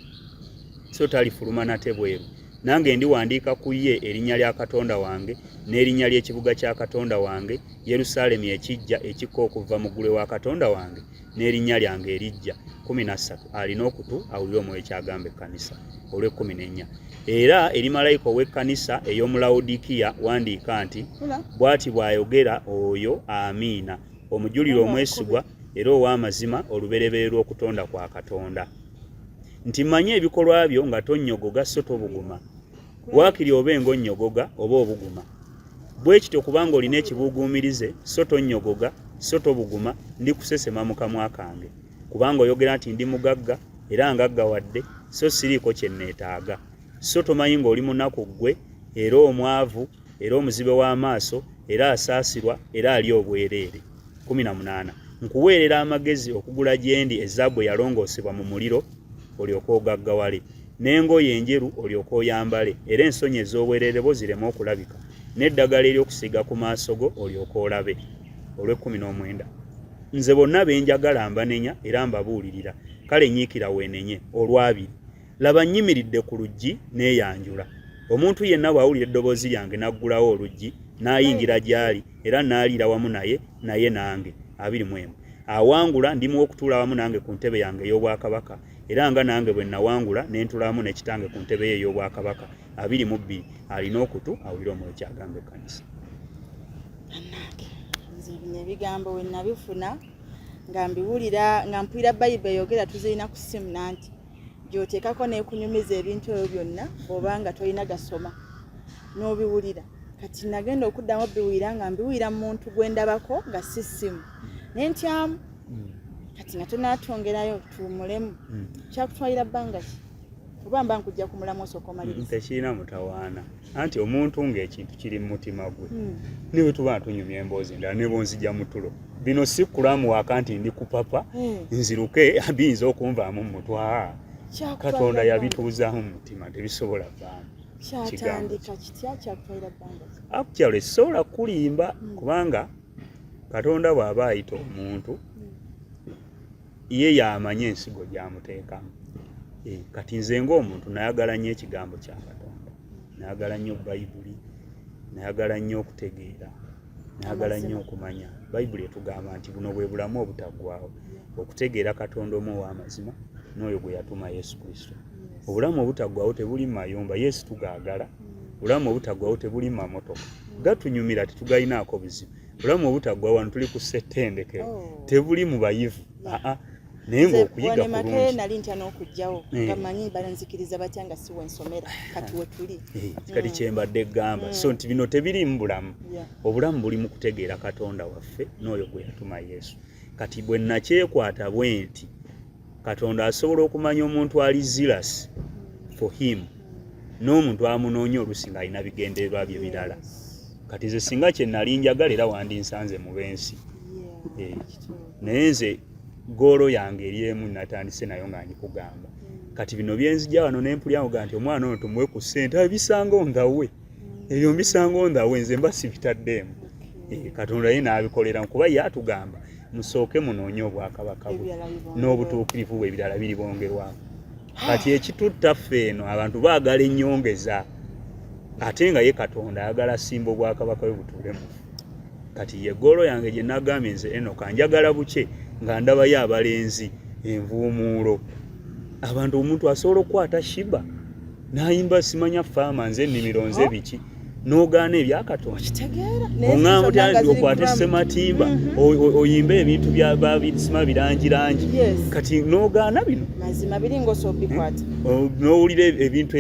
[SPEAKER 2] so talifuluma nate bweru. Nange ndiwandiika ku ye erinnya lya Katonda wange n'erinnya ly'ekibuga kya Katonda wange, Yerusaalemi ekiggya ekikka okuva mu ggulu ewa Katonda wange, n'erinnya lyange eriggya. 13 alina okutu awulire Omwoyo ky'agamba ekkanisa. Olw'ekkumi n'ennya. Era eri malayika ow'ekkanisa ey'omu Lawodikiya wandiika nti, Bw'ati bw'ayogera oyo Amiina, omujulirwa omwesigwa era ow'amazima, olubereberye lw'okutonda kwa Katonda. Nti mmanyi ebikolwa byo nga tonnyogoga so tobuguma. Waakiri obe ng'onnyogoga oba obuguma. Bwe kityo kubanga olina ekibuuguumirize so tonnyogoga so tobuguma, ndikusesema mu kamwa kange. Kubanga oyogera nti ndi mugagga era ngaggawadde so siriiko kye nneetaaga. So tomanyi ng'oli munaku ggwe era omwavu era omuzibe w'amaaso era asaasirwa era ali obwereere. 18 nkuweerera amagezi okugula gye ndi ezaabu eyalongoosebwa mu muliro olyoke ogaggawale, n'engoye enjeru olyoke oyambale, era ensonyi ez'obwereere bwo zireme okulabika, n'eddagala ery'okusiiga ku maaso go olyoke olabe. Olw'ekkumi n'omwenda nze bonna be njagala mbanenya era mbabuulirira, kale nyiikira weenenye. Olwabiri Laba, nnyimiridde ku luggi neeyanjula. Omuntu yenna bw'awulira eddoboozi lyange n'aggulawo oluggi, n'ayingira gy'ali, era n'aliira wamu naye, naye nange. 21. Awangula, ndimuwa okutuula awamu nange ku ntebe yange ey'obwakabaka, era nga nange bwe nnawangula ne ntuula wamu ne Kitange ku ntebe ye ey'obwakabaka. 22. Alina okutu, awulire Omwoyo ky'agamba ekkanisa.
[SPEAKER 1] Bannange, nze bino ebigambo we nabifuna nga mbiwulira nga mpulira Bayibuli eyogera tuzirina ku ssimu nanti gy'oteekako n'ekunyumiza ebintu ebyo byonna bw'oba nga tolina gasoma n'obiwulira. Kati nagenda okuddamu obiwulira nga mbiwulira mu muntu gwe ndabako nga si ssimu ne ntyamu. Kati nga tonaatwongerayo tuwummulemu. Kyakutwalira bbanga ki? Oba mba nkujja ku mulamu osooka omaliriza.
[SPEAKER 2] Tekirina mutawaana anti omuntu ng'ekintu kiri mu mutima gwe ne bwe tuba tunyumya emboozi endala ne bwonzija mu tulo bino si kulamu waka nti ndi kupapa nziruke biyinza okunvaamu mu mutwe. Katonda yabituuzaamu mu mutima tebisobola vaamu.
[SPEAKER 1] Kyatandika kitya? Kyakutwalira bbanga ki?
[SPEAKER 2] Actually sobola kukulimba kubanga Katonda bw'aba ayita omuntu ye y'amanyi ensigo gy'amuteekamu. Kati nze ng'omuntu nayagala nnyo ekigambo kya Katonda, nayagala nnyo Bayibuli, nayagala nnyo okutegeera, nayagala nnyo okumanya. Bayibuli etugamba nti buno bwe bulamu obutaggwaawo, okutegeera Katonda omu ow'amazima n'oyo gwe yatuma Yesu Kristo. Obulamu obutaggwaawo tebuli mu mayumba, Yesu tugaagala. Obulamu obutaggwaawo tebuli mu mamotoka, gatunyumira tetugalinaako buzibu. Obulamu obutaggwaawo wano tuli ku ssettendekero, tebuli mu bayivu. Naye ng'okuyiga kulungi.
[SPEAKER 1] Nali ntya n'okujjawo nga mmanyi banzikiriza batya nga si wensomera kati we tuli.
[SPEAKER 2] Kati kye mbadde ggamba so nti bino tebiriimu bulamu. Obulamu buli mu kutegeera Katonda waffe n'oyo gwe yatuma Yesu. Kati bwe nakyekwata bwe nti Katonda asobola okumanya omuntu ali zealous for him n'omuntu amunoonya oluusi ng'alina bigendererwa bye birala. Kati nze singa kye nali njagala era wandinsanze mu b'ensi. Naye nze goolo yange eri emu natandise nayo nga ngikugamba. Kati bino bye nzija wano ne mpulira nga nti omwana ono tumuwe ku ssente ebisanga on the way. Ebyo mbisanga on the way nze mba sibitaddeemu. Katonda ye n'abikolera kuba ye atugamba musooke munoonye obwakabaka bwe n'obutuukirivu bwe ebirala biribongerwako. Kati ekitutta ffe eno abantu baagala ennyongeza ate nga ye Katonda ayagala simba obwakabaka bwe butuule mu ffe. Kati ye ggoolo yange gye nagambye nze Enoka njagala bukye nga ndabayo abalenzi envuumuulo. Abantu omuntu asobola okukwata Shiba n'ayimba simanya faama nze ennimiro nze biki n'ogaana ebya Katonda. Oŋŋamba otya nti okwate Ssematimba oyimbe ebintu bya babisima birangirangi kati n'ogaana bino
[SPEAKER 1] mazima biringa osobikwata
[SPEAKER 2] n'owulira ebintu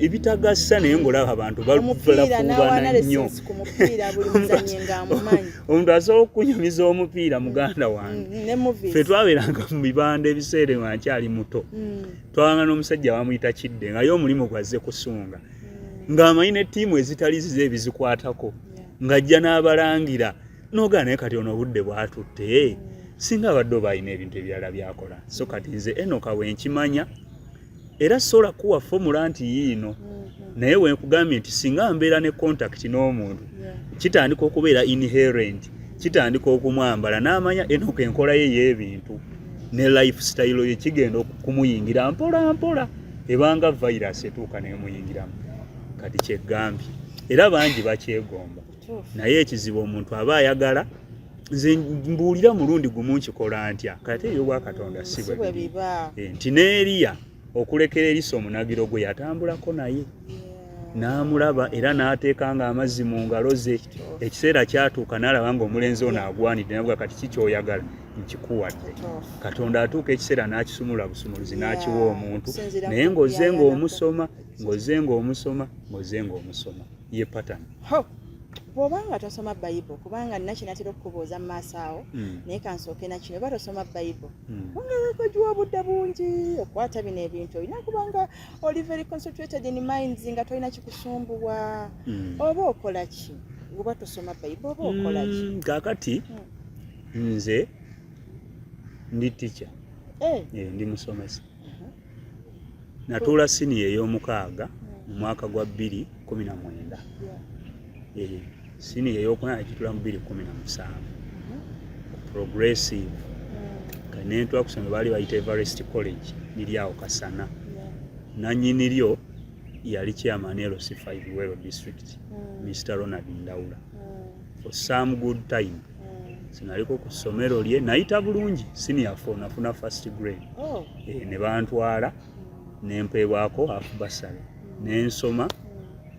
[SPEAKER 2] ebitagasa naye ng'olaba abantu balafuubana nnyo. Omuntu asobola okukunyumiza omupiira muganda wange. Ffe twabeeranga mu bibanda ebiseera nga nkyali muto. Twabanga n'omusajja bamuyita Kidde nga ye omulimu gwazze kusunga. Ng'amanyi ne ttiimu ezitali zize ebizikwatako ng'ajja n'abalangira n'ogaa naye kati ono obudde bwatutte. Singa abadde oba alina ebintu ebirala byakola. So kati nze Enoka wenkimanya era sola kuwa formula nti yiino, naye wenkugambye nti singa mbeera ne contact n'omuntu, kitandika okubeera inherent, kitandika okumwambala n'amanya Enoka enkola ye y'ebintu ne lifestyle ye, kigenda okumuyingira mpola mpola, ebanga virus etuuka nemuyingiramu. Kati kyegambye era bangi bakyegomba, naye ekizibu omuntu aba ayagala nze mbuulira mulundi gumu nkikola ntya. Kati ebyobwakatonda si bwe biri. Nti n'Eriya okulekera Erisa omunagiro gwe yatambulako naye n'amulaba era n'ateeka nga amazzi mu ngalo ze. Ekiseera kyatuuka n'alaba nga omulenzi ono agwanidde, navuga, "Kati kikyoyagala nkikuwadde." Katonda atuuka ekiseera n'akisumula busumuluzi n'akiwa omuntu, naye ng'ozze ng'omusoma, ng'ozze ng'omusoma, ng'ozze ng'omusoma, ye pattern.
[SPEAKER 1] Bw'oba nga tosoma Bayibo, kubanga nina kyenatera okukubuuza mu maaso awo, naye kansooke nakino, oba tosoma Bayibo, kubanga obudde bungi okwata bino ebintu olina kubanga oli very concentrated in minds, nga tolina kikusumbuwa, oba okola ki? Oba tosoma Bayibo, oba okola ki?
[SPEAKER 2] Kaakati nze ndi teacher.
[SPEAKER 1] Eh.
[SPEAKER 2] Eh, ndi musomesa. Natuula siniya ey'omukaaga mu mwaka gwa 2019. Eh, siniya ey'okuna nagitula mu 2017 progressive. Kanentwa kusoma baali bayita Everest College, liri awo Kasana. Nanyini lyo yali chairman LC5 Luweero District, Mr Ronald Ndawula. For some good time sinaliko ku ssomero lye, nayita bulungi senior four, nafuna first grade.
[SPEAKER 1] Oh.
[SPEAKER 2] E, ne bantwala nempeebwako half bursary nensoma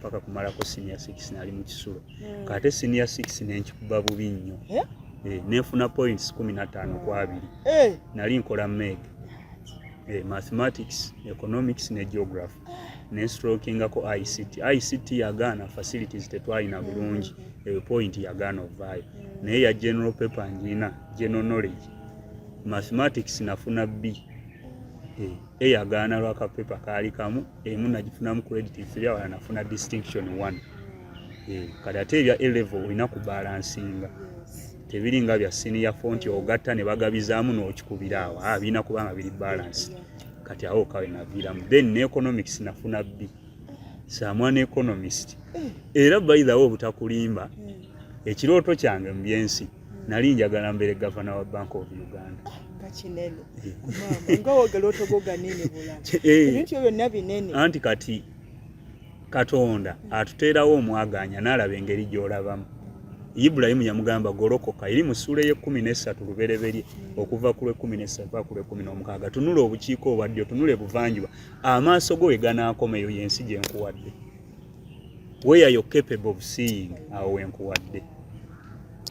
[SPEAKER 2] paka kumalako senior 6. Nali mu kisulo. Kate senior 6 nenkikuba bubi nnyo.
[SPEAKER 1] Eh?
[SPEAKER 2] E, nenfuna points 15 ku 20.
[SPEAKER 1] Eh.
[SPEAKER 2] Nali nkola MEG, e, mathematics, economics ne geography, nenstrokingako ICT. ICT yagaana, facilities tetwalina bulungi, eyo point yagaana ovaayo, naye ya general paper ngiina, general knowledge, mathematics nafuna B. E, A yagaana lwakapepa kaali kamu, emu nagifunamu credit 3, awala nafuna distinction 1. E, kati ate ebya A level olina kubalansinga, tebiri nga bya senior four nti ogatta ne bagabizaamu n'okikubira awo. Ah, birina kuba nga biri balance. Kati awo kawe naviiramu. Then ne economics nafuna B. Samwana economist era, by the way, obutakulimba, ekirooto kyange mu byensi nali njagala mbeere gavana wa Bank of Uganda.
[SPEAKER 1] Nga kinene, maama, nga wogala otogo ganene bulala.
[SPEAKER 2] Eh.
[SPEAKER 1] Ebintu ebyo byonna binene.
[SPEAKER 2] Anti kati Katonda atuteerawo omwaganya n'alaba engeri gy'olabamu. Ibulayimu yamugamba, "Golokoka," eri mu ssuula ey'e13 Lubereberye, okuva ku lw'e13 paka ku lw'e16, "Tunula obukiika obwa ddyo, tunula ebuvanjuba, amaaso go we ganaakoma, eyo y'ensi gye nkuwadde. Where you're capable of seeing, awo wenkuwadde."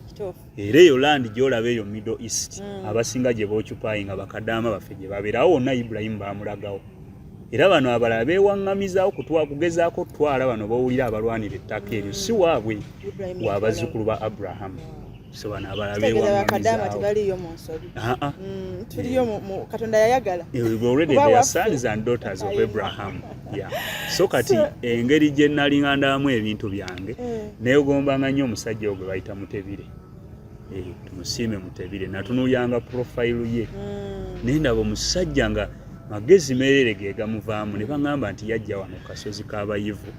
[SPEAKER 1] Kituufu.
[SPEAKER 2] Era eyo land gy'olaba eyo Middle East, abasinga gye boccupyinga bakadaama baffe gye babeera, awo wonna Ibulayimu baamulagawo. Era bano abalala beewaŋŋamizaawo kugezaako okutwala bano b'owulira abalwanira ettaka eryo, si waabwe,
[SPEAKER 1] Ibrahim
[SPEAKER 2] wa bazzukulu ba Aburahamu. So bano abalala
[SPEAKER 1] kitegeeza bakadaama
[SPEAKER 2] beewaŋŋamizaawo.
[SPEAKER 1] Tebaliiyo mu nsobi.
[SPEAKER 2] Ah, ah.
[SPEAKER 1] Tuliyo Katonda yayagala.
[SPEAKER 2] Already
[SPEAKER 1] Kuba
[SPEAKER 2] they are
[SPEAKER 1] waffe.
[SPEAKER 2] sons and daughters of
[SPEAKER 1] Ayina.
[SPEAKER 2] Abraham. Yeah. So kati engeri gye nalinga ndabamu ebintu byange, neegombanga nnyo omusajja ogwe bayita Mutebire. Eh, tumusiime Mutebire. Natunuulyanga profile ye, naye ndaba omusajja nga magezi meerere ge gamuvaamu, ne baŋŋamba nti yajja wano ku kasozi k'abayivu.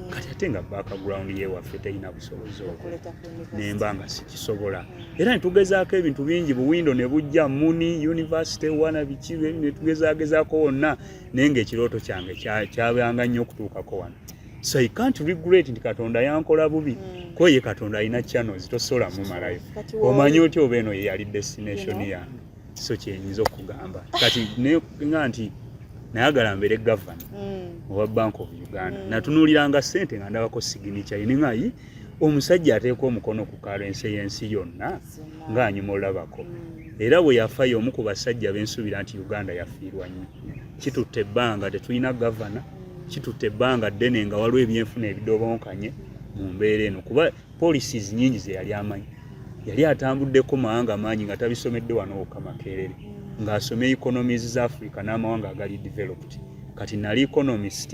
[SPEAKER 2] Kati ate nga background yewaffe terina busobozi obwo,
[SPEAKER 1] Okuleta ku university.
[SPEAKER 2] Nemba nga sikisobola, era netugezaako ebintu bingi, buwindo ne bujja Muni University wana biki, netugezagezaako wonna, naye nga ekirooto kyange kyabanga nnyo okutuukako wano. So I can't regret nti Katonda yankola bubi, ko ye Katonda alina channels, tosobola mumalayo.
[SPEAKER 1] Kati
[SPEAKER 2] Omanyi otya oba eno ye yali destination
[SPEAKER 1] You know?
[SPEAKER 2] yange? So kyenyinza okugamba kati nga nti nayagala mbeere gavana owa Bank of Uganda. Natunuuliranga ssente nga ndabako signature ye, nengayi omusajja ateeka omukono ku currency y'ensi yonna,
[SPEAKER 1] Zina.
[SPEAKER 2] ng'anyuma olabako. Era bwe yafa, y'omu ku basajja bensuubira nti Uganda yafiirwa nnyo. Kitutte ebbanga tetulina gavana, kitutte ebbanga ddene nga waliwo ebyenfuna ebidobonkanye mu mbeera eno, kuba policies nyingi ze yali amanyi, yali atambuddeko mawanga mangi nga tabisomedde wano wokka Makerere, ng'asomye economies za Africa n'amawanga agali developed. Kati nali economist,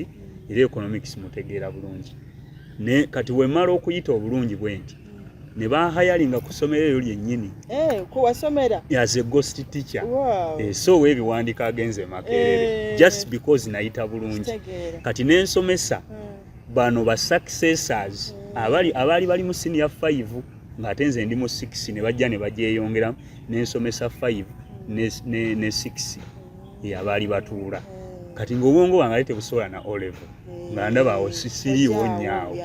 [SPEAKER 2] era economics mutegeera bulungi. Ne kati wemala okuyita obulungi bwe nti Ne banhayalinga ku ssomero eryo lyennyini.
[SPEAKER 1] Eh, kuwasomera
[SPEAKER 2] as a ghost teacher. So oweebiwandiiko agenze Makerere just because nayita bulungi. Kati nensomesa bano ba successors abaali bali mu senior 5 ng'ate nze ndi mu 6, ne bajja ne bagyeyongeramu, nensomesa 5 ne 6 abaali batuula. Kati ng'obwongo bwange ate tebusobola na O level, nga ndaba awo siriiwo nnyaawo.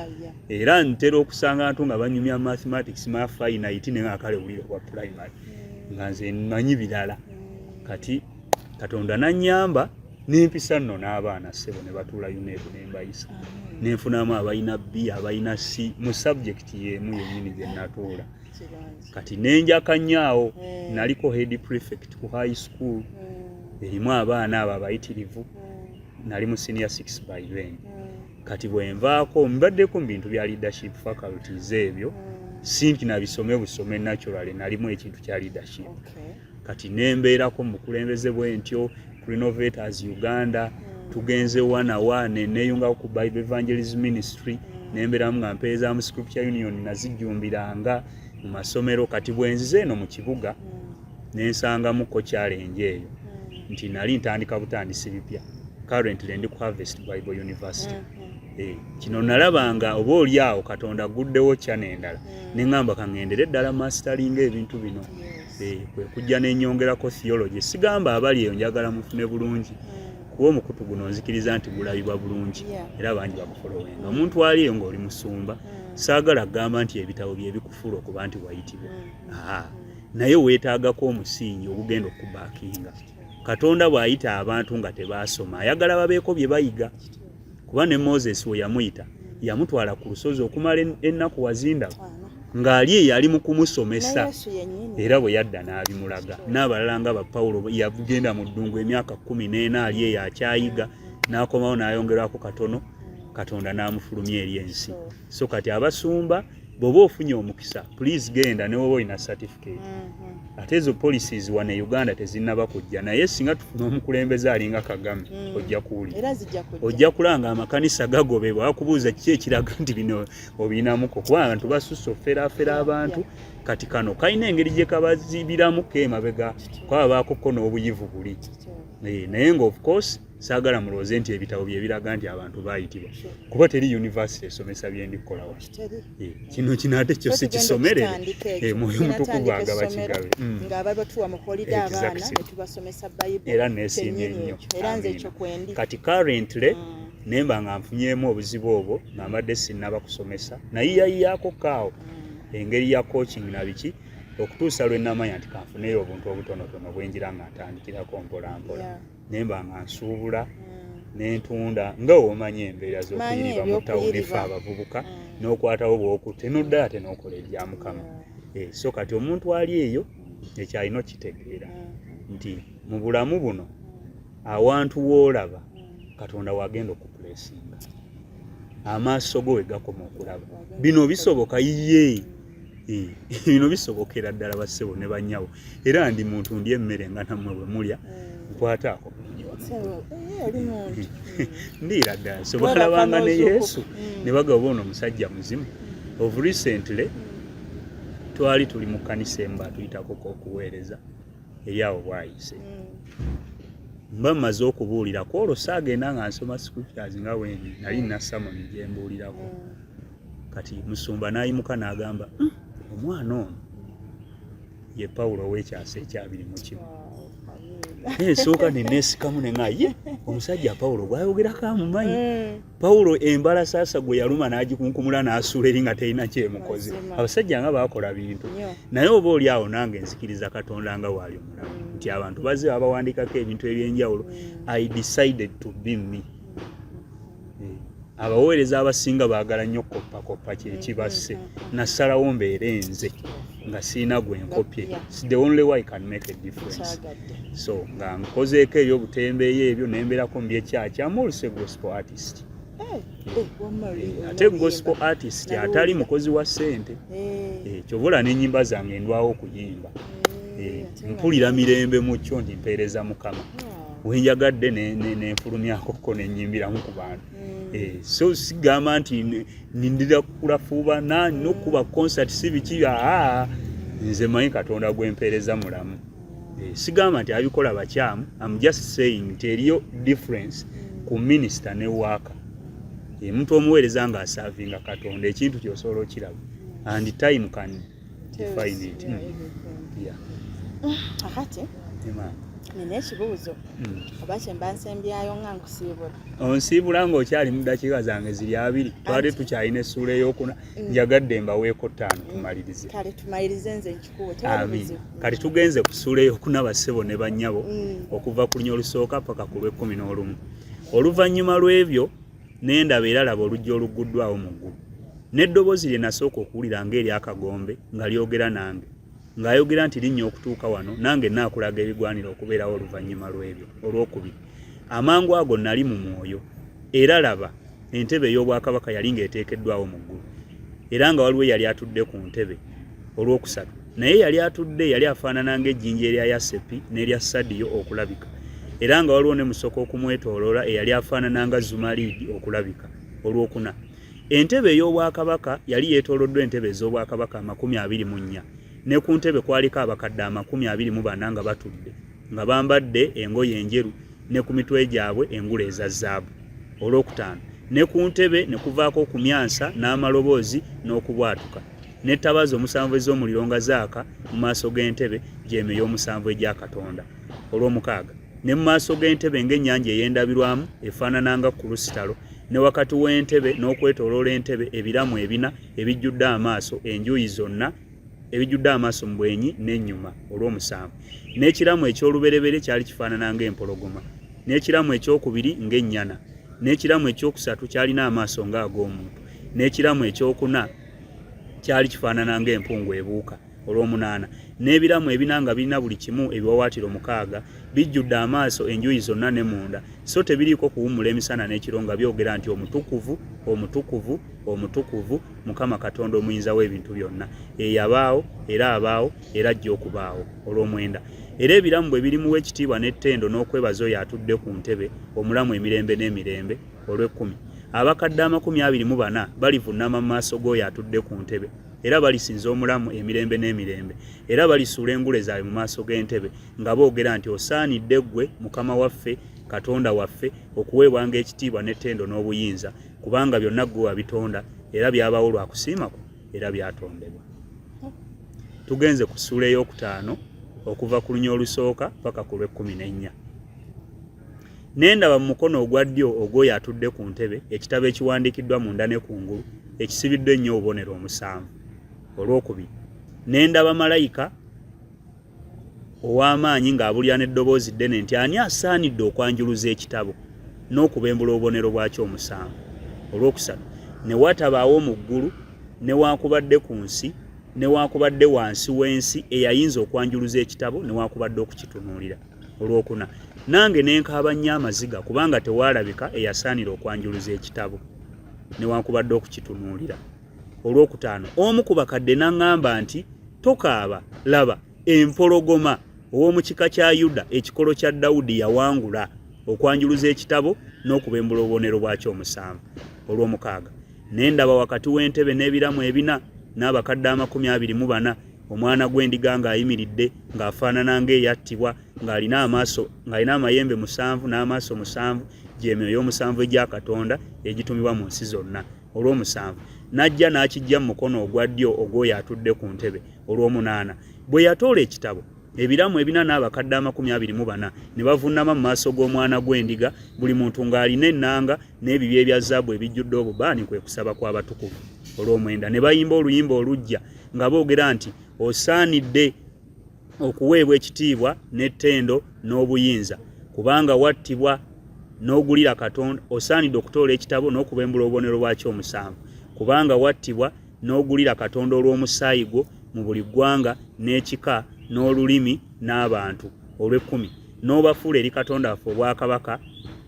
[SPEAKER 2] Era ntera okusanga abantu nga banyumya mathematics, ma finite, ne nga kale wulire wa primary, nga nze mmanyi birala. Kati Katonda nannyamba nempisa nno n'abaana, ssebo, ne batuula UNEB, ne mbayisa, nenfunamu abalina B, abalina C mu subject y'emu yennyini gye natuula. Kati nenjaka nnyo awo. Naliko head prefect ku high school erimu abaana abo abayitirivu. Nali mu senior 6 by then. Kati bwe nvaako, mbaddeko mu bintu bya leadership faculties ebyo, si nti nabisome busome, naturally nalimu ekintu kya leadership. Kati nembeerako mu bukulembeze bwe ntyo ku Renovators Uganda, tugenze wanawa, neneyungako ku Bible Evangelism Ministry, nembeeramu nga mpeereza mu Scripture Union, nazijjumbiranga mu masomero. Kati bwe nzize eno mu kibuga, nensangamuko challenge eyo nti nali ntandika butandisi bipya. Currently ndi ku Harvest Bible University. Kino nalabanga oba oli awo Katonda aguddewo channel endala, neŋŋamba kaŋŋendere ddala masteringa ebintu bino. Kwe kujja nenyongerako theology. Sigamba abali eyo, njagala mufune bulungi, kuba omukutu guno nzikiriza nti gulabibwa bulungi era bangi bagufolowinga. Omuntu ali eyo ng'oli musumba, saagala kugamba nti ebitabo bye bikufuula okuba nti wayitibwa. Naye weetaagako omusingi ogugenda okubaakinga. Katonda bw'ayita abantu nga tebaasoma, ayagala babeeko bye bayiga, kuba ne Moses we yamuyita, yamutwala ku lusozi okumala ennaku wazindaba ng'ali eyo ali mu kumusomesa. Era bwe yadda n'abimulaga. N'abalala nga ba Pawulo, yagenda mu ddungu emyaka 14, ali eyo akyayiga, n'akomawo n'ayongerako katono, Katonda n'amufulumya eri ensi. So kati abasumba, bw'oba ofunye omukisa, please genda, ne woba olina certificate. Ate ezo policies wano e Uganda tezinnaba kujja, naye singa tufuna omukulembeze alinga Kagame, ojja kuwulira, ojja kulanga amakanisa gagobebwa. Akubuuza kiki ekiraga nti bino obinamuko, kuba abantu basusse oferaafera abantu. Kati kano kalina engeri gye kabazibiramuko emabega, kuba baakoko n'obuyivu buli. Naye nga of course saagala mulowooze nti ebitabo bye biraga nti abantu baayitibwa, kuba teri university esomesa byendikukola wano. Kino kino ate kyo sikisomerere, Mwoyo Mutukuvu agaba kigabe. Era neesiimye nnyo. Kati currently nemba nga nfunyeemu obuzibu obwo nga mbadde sinnaba kusomesa, nayiyayiyaako kaawo engeri ya coaching na biki, okutuusa lwe namanya nti kanfuneyo obuntu obutonotono bwenjira nga ntandikirako mpola mpola, nemba nga nsuubula nentunda, nga womanyi embeera z'okuyiriba mu tawuni, fe abavubuka, n'okwatawo bwokutte noddayo ate n'okola ebya Mukama. So kati omuntu ali eyo ekyalina okitegeera nti mu bulamu buno awantu woolaba Katonda wagenda okupulesinga, amaaso go we gakoma okulaba, bino bisoboka. Ye bino bisobokera ddala, bassebo ne bannyabo. Era ndi muntu, ndi emmere nga nammwe bwe mulya, nkwataako ndiira ddala. So balabanga ne Yesu ne bagaba ono omusajja muzimu. Of recently twali tuli mu kkanisa emu, batuyitako okuweereza eri awo bwayise, mba mmaze okubuulira ku olwo, saagenda nga nsoma scriptures nga wendi, nali nina sermon gye mbuulirako. Kati musumba n'ayimuka n'agamba, omwana ono ye Pawulo ow'ekyasa ekyabiri mu 1." Ensooka neneesikamu ne ŋŋa, ye omusajja Pawulo bw'ayogerako amumanyi. Pawulo embalasaasa gwe yaluma n'agikunkumula n'asuula eri nga terina kyemukoze. Abasajja nga baakola bintu, naye oba oli awo nange nzikiriza Katonda nga waali omulamu nti abantu bazze babawandikako ebintu ebyenjawulo. I decided to be me. Abaweereza abasinga baagala nnyo koppakoppa, kyekibasse. Nasalawo mbeere nze nga siina gwe nkopye. It's the only way I can make a difference. So nga nkozeeko ebyobutembeeyo ebyo, nembeerako mu byekyaki. I'm also a gospel artist. Ate gospel artist atali mukozi wa ssente, kyova n'ennyimba zange ndwawo okuyimba, mpulira mirembe mu kyo nti mpeereza Mukama. Wenjagadde nenfulumyako ko nenyimbiramu ku bantu. So sigamba nti nindira kulafuubana nokuba concert si biki, aa, nze manyi Katonda gwempeereza mulamu. Sigamba nti abikola bakyamu, am just saying nti eriyo difference ku minister ne worker. Omuntu omuweereza ng'aservinga Katonda, ekintu kyosobola okiraba and time can define it. Yeah.
[SPEAKER 1] Akati nina ekibuuzo oba kyemba nsembyayo nga nkusiibula.
[SPEAKER 2] Onsiibula ng'okyali mu ddakiika zange ziri 20. Twali tukyalina essuula eyokuna. Njagadde mbaweeko 5 tumalirize.
[SPEAKER 1] Kale tumalirize, nze nkikuwe.
[SPEAKER 2] Amin. Kati tugenze ku ssuula eyokuna, bassebo ne bannyabo, okuva ku lunya olusooka paka ku lw'ekumi n'olumu. Oluvannyuma lw'ebyo ne ndaba, era laba, oluggi olugguddwawo mu ggulu, n'eddoboozi lye nasooka okuwulira ng'eryakagombe nga lyogera nange, ng'ayogera nti, "Linnya okutuuka wano, nange naakulaga ebigwanira okubeerawo oluvannyuma lw'ebyo." Olwokubiri, amangu ago nali mu mwoyo, era laba, entebe ey'obwakabaka yali ng'eteekeddwawo mu ggulu, era nga waliwo eyali atudde ku ntebe. Olwokusatu, naye yali atudde yali afaanana ng'ejjinja erya yasepi n'erya sadiyo okulabika, era nga waliwo ne musoka okumwetooloola eyali afaanana nga zumaliidi okulabika. Olwokuna, entebe ey'obwakabaka yali yeetooloddwa entebe ez'obwakabaka 24, ne ku ntebe kwaliko abakadde 24 nga batudde, nga bambadde engoye enjeru, ne ku mitwe gyabwe engule eza zaabu. Olwokutaano, ne ku ntebe ne kuvaako okumyansa n'amaloboozi n'okubwatuka, n'ettabaaza omusanvu ez'omuliro nga zaaka mu maaso g'entebe, gy'emyoyo omusanvu egya Katonda. Olwomukaaga, ne mu maaso g'entebe ng'ennyanja ey'endabirwamu efaanana nga kulusitalo, ne wakati w'entebe n'okwetooloola entebe ebiramu ebina ebijjudde amaaso enjuuyi zonna, ebijjudde amaaso mu bwenyi n'ennyuma. Olw'omusanvu, n'ekiramu eky'olubereberye kyali kifaanana ng'empologoma, n'ekiramu ekyokubiri ng'ennyana, n'ekiramu ekyokusatu kyalina amaaso ng'ag'omuntu, n'ekiramu ekyokuna kyali kifaanana ng'empungu ebuuka. Olw'omunaana, n'ebiramu ebina nga birina buli kimu ebiwawaatiro 6, bijjudde amaaso enjuuyi zonna ne munda, so tebiriiko kuwummula emisana n'ekiro nga byogera nti, "Omutukuvu, omutukuvu, omutukuvu, Mukama Katonda omuyinza w'ebintu byonna, eyabaawo era abaawo era ajja okubaawo." Olw'omwenda, era ebiramu bwe birimuwa ekitiibwa n'ettendo n'okwebaza oyo atudde ku ntebe, omulamu emirembe n'emirembe. Olw'ekkumi, abakadde 24 balivunnama mu maaso g'oyo atudde ku ntebe, era balisinza omulamu emirembe n'emirembe, era balisuula engule zaabwe mu maaso g'entebe nga boogera nti, "Osaanidde ggwe, Mukama waffe, Katonda waffe, okuweebwanga ekitiibwa n'ettendo n'obuyinza, kubanga byonna ggwe wabitonda, era byabawo lwa kusiima kwo, era byatondebwa." Tugenze ku ssuula ey'okutaano okuva ku lunya olusooka paka ku lw'ekkumi n'ennya. Ne ndaba mu mukono ogwa ddyo ogw'oyo atudde ku ntebe ekitabo ekiwandiikiddwa munda ne kungulu, ekisibiddwa ennyo obubonero omusanvu. Olwokubiri, ne ndaba malayika ow'amaanyi ng'abulira n'eddoboozi ddene nti, "Ani asaanidde okwanjuluza ekitabo n'okubembula obubonero bwakyo omusanvu?" Olwokusatu, ne watabaawo mu ggulu newankubadde ku nsi newankubadde wansi w'ensi eyayinza okwanjuluza ekitabo newankubadde okukitunuulira. Olwokuna, nange ne nkaaba nnyo amaziga, kubanga tewaalabika eyasaanira okwanjuluza ekitabo newankubadde okukitunuulira. Olwokutaano, omu ku bakadde n'aŋŋamba nti, "Tokaaba, laba, Empologoma ow'omu kika kya Yuda, ekikolo kya Dawudi, yawangula okwanjuluza ekitabo n'okubembula obubonero bwakyo omusanvu." Olw'omukaaga, ne ndaba wakati w'entebe n'ebiramu ebina n'abakadde 24 omwana gw'endiga ng'ayimiridde, ng'afaanana ng'eyattibwa, ng'alina amaaso, ng'alina amayembe 7 n'amaaso 7, gy'emyoyo omusanvu egya Katonda egitumibwa mu nsi zonna. Olw'omusanvu, n'ajja n'akiggya mu mukono ogwa ddyo ogw'oyo atudde ku ntebe. Olw'omunaana, bwe yatoola ekitabo, ebiramu ebina n'abakadde 24 ne bavunnama mu maaso g'omwana gw'endiga, buli muntu ng'alina ennanga n'ebibya ebya zaabu ebijjudde obubaani, kwe kusaba kw'abatukuvu. Olw'omwenda, ne bayimba oluyimba oluggya nga boogera nti, "Osaanidde okuweebwa ekitiibwa n'ettendo n'obuyinza, kubanga wattibwa n'ogulira Katonda. Osaanidde okutoola ekitabo n'okubembula obubonero bwakyo omusanvu, kubanga wattibwa n'ogulira Katonda olw'omusaayi gwo mu buli ggwanga n'ekika n'olulimi n'abantu." Olw'ekkumi, n'obafuula eri Katonda waffe obwakabaka,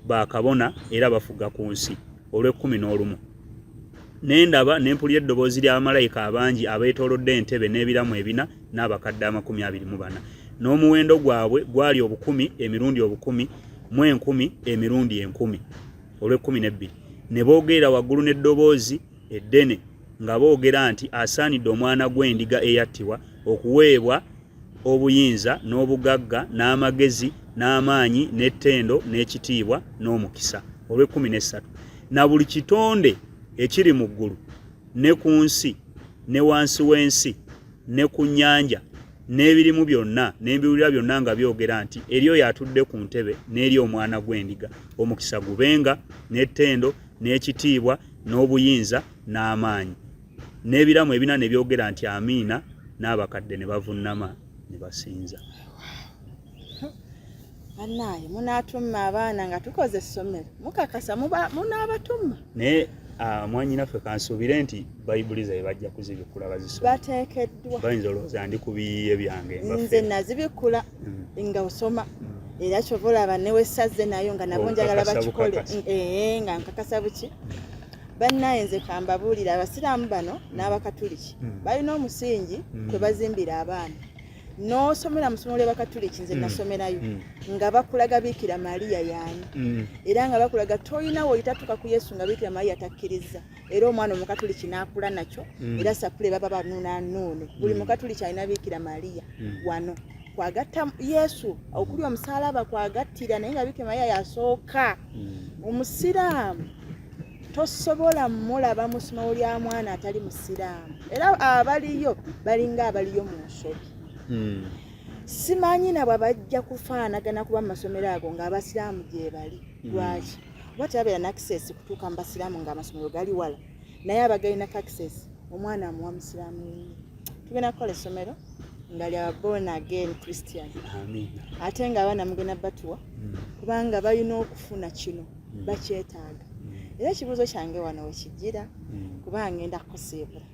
[SPEAKER 2] bakabona, era bafuga ku nsi. Olw'ekumi n'olumu, ne ndaba ne mpulira eddoboozi lya bamalayika abangi abeetoolodde entebe n'ebiramu ebina n'abakadde 24, n'omuwendo gwabwe gwali obukumi emirundi obukumi. mu enkumi emirundi enkumi. Olw'ekkumi n'ebbiri, ne boogerera waggulu n'eddoboozi eddene nga boogera nti, Asaanidde Omwana gw'endiga eyattibwa okuweebwa obuyinza n'obugagga n'amagezi n'amaanyi n'ettendo n'ekitiibwa n'omukisa. Olw'ekkumi n'essatu, na buli kitonde ekiri mu ggulu ne ku nsi ne wansi w'ensi ne ku nnyanja n'ebirimu byonna, ne mbiwulira byonna nga byogera nti, Eri oyo atudde ku ntebe n'eri Omwana gw'endiga omukisa gubenga n'ettendo n'ekitiibwa n'obuyinza n'amaanyi. N'ebiramu ebina ne byogera nti, Amiina, n'abakadde ne bavunnama ne basinza.
[SPEAKER 1] Bannaaye, munaatumma abaana nga tukoze essomero? Mukakasa munaabatumma?
[SPEAKER 2] Naye mwanyinaffe, kansuubire nti Bayibuli zabe bajja kuzibikkula bazisome.
[SPEAKER 1] Bateekeddwa.
[SPEAKER 2] Bayinza olowooza ndi ku biyiiye byange.
[SPEAKER 1] Nze nazibikkula nga osoma, era kyova olaba newesazze nayo nga nabo njagala bakikole nga nkakasa buki. Bannaye, nze kambabuulira, abasiraamu bano n'abakatuliki balina omusingi kwe bazimbira abaana. N'osomera mu ssomero ly'abakatuliki, nze nasomerayo, nga bakulaga Biikira Mariya yaani, era nga bakulaga tolina woyitatuka ku Yesu nga Biikira Mariya takkiriza. Era omwana omukatuliki n'akula nakyo, era sapule baba banunanuune. Buli mukatuliki alina Biikira Mariya wano kwagatta Yesu okuli omusaalaba kwagattira, naye nga Biikira Mariya yasooka. Omusiraamu tosobola mulaba mu ssomero lya mwana atali musiraamu, era abaliyo balinga abaliyo mu nsobi. Simanyi nabwe bajja kufaanagana kuba mu masomero ago ng'abasiraamu gye bali. Lwaki? Oba tebabeera na access kutuuka mu basiraamu ng'amasomero gali wala, naye abagalinako access omwana amuwa musiraamu yennyini. Tugenda kukola essomero nga lya born again Christian, ate nga abaana mugenda batuwa kubanga balina okufuna kino, bakyetaaga. Era ekibuuzo kyange wano wekijjira, kubanga ngenda kukusiibula,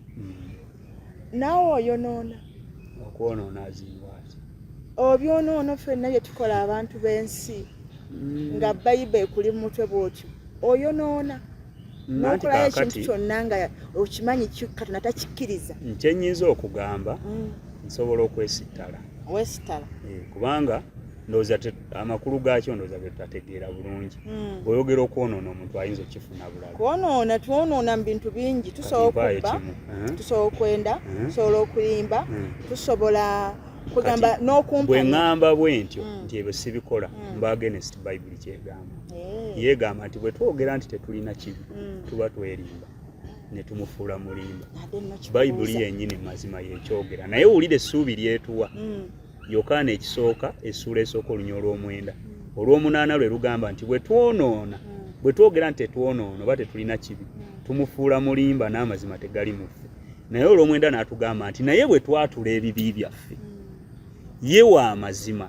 [SPEAKER 1] naawe oyonoona.
[SPEAKER 2] Okwonoona azimbwati?
[SPEAKER 1] Obyonoono ffenna bye tukola abantu b'ensi, nga Bayibuli ekuli mu mutwe bw'otyo, oyonoona n'okolayo ekintu kyonna nga okimanyi Katonda takikkiriza.
[SPEAKER 2] Nkyenyinza okugamba, nsobola okwesittala.
[SPEAKER 1] Weesittala.
[SPEAKER 2] Kubanga ndowooza amakulu gaakyo ndowooza getutategeera bulungi. Bw'oyogera okwonoona, omuntu ayinza okukifuna bulala.
[SPEAKER 1] Kwonoona, twonoona mu bintu bingi. Tusobola okubba, tusobola okwenda, tusobola okulimba, tusobola kugamba n'okumpanya.
[SPEAKER 2] Bwe ŋŋamba bwe ntyo nti ebyo sibikola, mba against Bayibuli kyegamba. Yeegamba nti bwe twogera nti tetulina kibi, tuba twerimba ne tumufuula mulimba. Bayibuli yennyini mazima yekyogera. Naye wulira essuubi lyetuwa. Yokaana ekisooka essuula esooka olunya olw'omwenda olw'omunaana lwe lugamba nti bwe twonoona, bwe twogera nti tetwonoona oba tetulina kibi, tumufuula mulimba n'amazima tegali mu ffe. Naye olw'omwenda n'atugamba nti naye bwe twatula ebibi byaffe, ye wa mazima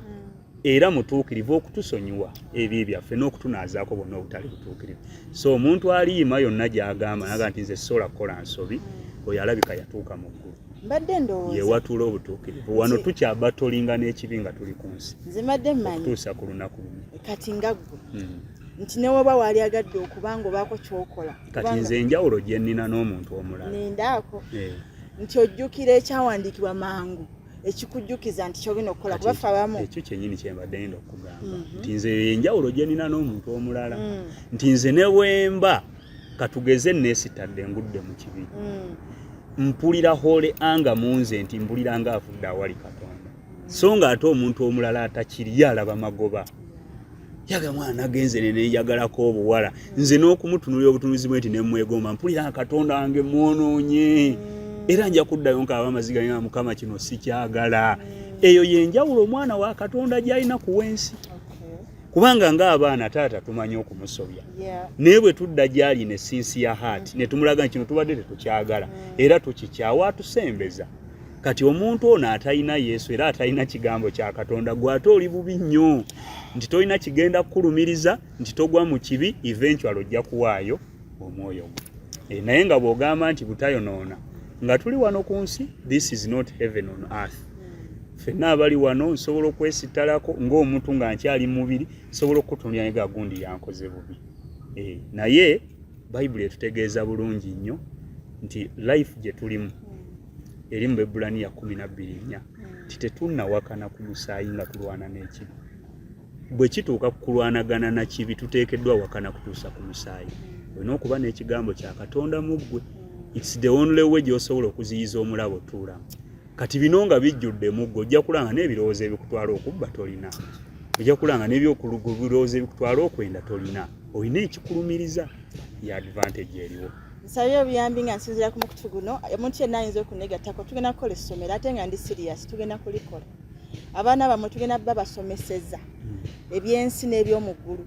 [SPEAKER 2] era mutuukirivu okutusonyiwa ebibi byaffe n'okutunaazaako bwonna obutali butuukirivu. So omuntu aliyima yonna gy'agamba naga nti nze sobola kukola nsobi, oyo alabika yatuuka mu ggulu.
[SPEAKER 1] Mbadde ndowooza
[SPEAKER 2] yewatuula obutuukirivu. Wano tukyabatolinga n'ekibi nga tuli ku nsi
[SPEAKER 1] Nze mbadde mmanyi
[SPEAKER 2] okutuusa ku lunaku lumu.
[SPEAKER 1] Kati nga ggwe, nti ne woba waali agadde okuba nga obaako kyokola.
[SPEAKER 2] Kati nze enjawulo gye nnina n'omuntu omulala,
[SPEAKER 1] Nindaako, nti ojjukira ekyawandiikibwa mangu ekikujjukiza nti kyolina okukola, kuba ffe abamu
[SPEAKER 2] Ekyo kyennyini kyembadde ngenda okugamba, nti nze enjawulo gye nnina n'omuntu omulala, nti nze ne bwemba katugeze neesitadde ngudde mu kibi, mpulira holy anger mu nze, nti mpulira nga avudde awali Katonda. So nga ate omuntu omulala atakiri ye alaba magoba, yaga mwana agenze nenenjagalako obuwala, nze n'okumutunulira obutunuzi bwe nti nemwegomba, mpulira nga Katonda wange mwonoonye, era nja kuddayo nkaaba amaziga nga Mukama kino sikyagala. Eyo yenjawulo omwana wa Katonda gy'alina ku w'ensi, kubanga ng'abaana taata tumanyi okumusobya, naye bwe tudda gy'ali ne sincere heart ne tumulaga nti kino tubadde tetukyagala era tukikyawa, atusembeza. Kati omuntu ono atalina Yesu era atalina kigambo kya Katonda, gwe ate oli bubi nnyo nti tolina kigenda kukulumiriza nti togwa mu kibi, eventually ojja kuwaayo omwoyo gwo. Naye nga bw'ogamba nti butayonoona nga tuli wano ku nsi, this is not heaven on earth. Ffenna abali wano nsobola okwesittalako ng'omuntu nga nkyali mu mubiri, nsobola okukutunulira nga gundi yankoze bubi. Naye Bayibuli etutegeeza bulungi nnyo nti life gye tulimu eri mu Bebbulaniya 12:4 nti tetunnawakana ku musaayi nga tulwana n'ekibi. Bwe kituuka ku kulwanagana na kibi, tuteekeddwa wakana kutuusa ku musaayi. Olina okuba n'ekigambo kya Katonda mu ggwe. It's the only way gy'osobola okuziyiza omulabo otuulamu. Kati bino nga bijjudde mu ggwe, ojja kulanga n'ebirowoozo ebikutwala okubba tolina, ojja kulanga n'ebyokubirowoozo ebikutwala okwenda tolina, olina ekikulumiriza. Ya advantage eriwo.
[SPEAKER 1] Nsabye obuyambi nga nsinziira ku mukutu guno. Omuntu yenna ayinza okunegattako, tugenda kukola essomero, ate nga ndi serious, tugenda kulikola. Abaana bammwe tugenda babasomeseza ebyensi n'ebyomuggulu.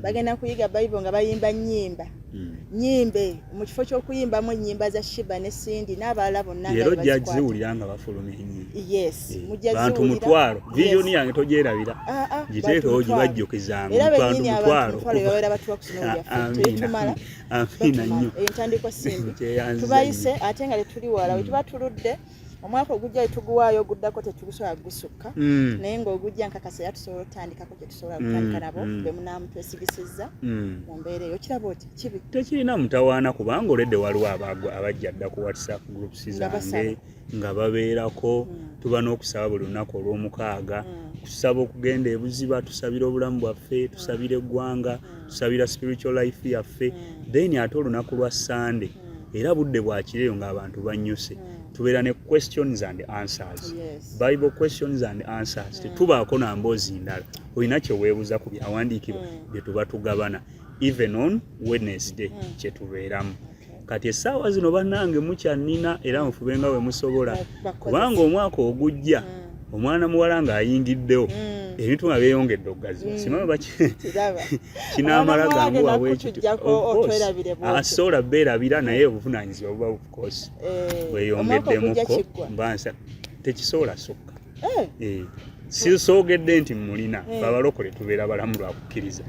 [SPEAKER 1] Bagenda kuyiga Bible nga bayimba nnyimba nnyimbe mu kifo ky'okuyimbamu ennyimba za Sheebah ne Cindy n'abalala bonna.
[SPEAKER 2] Era ojja ziwulira nga bafuluma ennyimba.
[SPEAKER 1] Yes.
[SPEAKER 2] Eh,
[SPEAKER 1] mujja
[SPEAKER 2] bantu
[SPEAKER 1] ziwulira.
[SPEAKER 2] 10,000. Vision
[SPEAKER 1] Yes.
[SPEAKER 2] yange togyerabira.
[SPEAKER 1] Ah, ah,
[SPEAKER 2] giteekewo.
[SPEAKER 1] bantu 10,000.
[SPEAKER 2] Gibajjukizanga.
[SPEAKER 1] Era
[SPEAKER 2] bantu
[SPEAKER 1] bennyini abantu
[SPEAKER 2] 10,000.
[SPEAKER 1] 10,000 bebabeera batuwa ku ssomero lyaffe.
[SPEAKER 2] Amiina.
[SPEAKER 1] Tetumala.
[SPEAKER 2] Amiina nnyo.
[SPEAKER 1] Entandikwa simbi.
[SPEAKER 2] Kyeyanziza.
[SPEAKER 1] Tubayise, ate nga tetuli wala. Wetuba tuludde omwaka ogujja, wetuguwaayo oguddako, tetugusobola gusukka. Naye ng'ogujja nkakasa era tusobola otandikako kye tusobola kutandika nabo be munaamutwesigisizza mu mbeera eyo. Kiraba oti kibi?
[SPEAKER 2] Tekirina mutawaana, kubanga olwedde waliwo abajja dda ku WhatsApp groups
[SPEAKER 1] Nga
[SPEAKER 2] zange
[SPEAKER 1] basaba.
[SPEAKER 2] nga babeerako. Tuba n'okusaba buli lunaku olw'omukaaga, tusaba okugenda ebuziba, tusabira obulamu bwaffe, tusabira eggwanga, tusabira spiritual life yaffe. Then ate olunaku lwa Sande, era budde bwakireyo ng'abantu bannyuse, tubeera ne questions and answers. Bible questions and answers. Tetubaako na mboozi ndala. Olina kyeweebuza ku byawandiikibwa bye tuba tugabana, even on Wednesday kyetubeeramu. Kati essaawa zino, bannange, mukyannina, era mufube nga bwe musobola, kubanga omwaka ogujja omwana muwala ng'ayingiddewo, ebintu nga byeyongedde okugaziwa. Simanyi oba
[SPEAKER 1] Kiraba.
[SPEAKER 2] kinaamala
[SPEAKER 1] Omwana
[SPEAKER 2] ganguwa
[SPEAKER 1] muwala
[SPEAKER 2] bwe kityo.
[SPEAKER 1] kutujjako
[SPEAKER 2] Of course.
[SPEAKER 1] otwerabire bw'otyo.
[SPEAKER 2] Asobola beerabira, naye obuvunaanyizibwa buba, of course,
[SPEAKER 1] Eh, omwaka ogujja
[SPEAKER 2] bweyongeddemuko.
[SPEAKER 1] kiggwa.
[SPEAKER 2] Mbansa tekisobola sukka.
[SPEAKER 1] Eh,
[SPEAKER 2] Eh, sisoogedde nti mulina abalokole tubeera balamu lwa kukkiriza.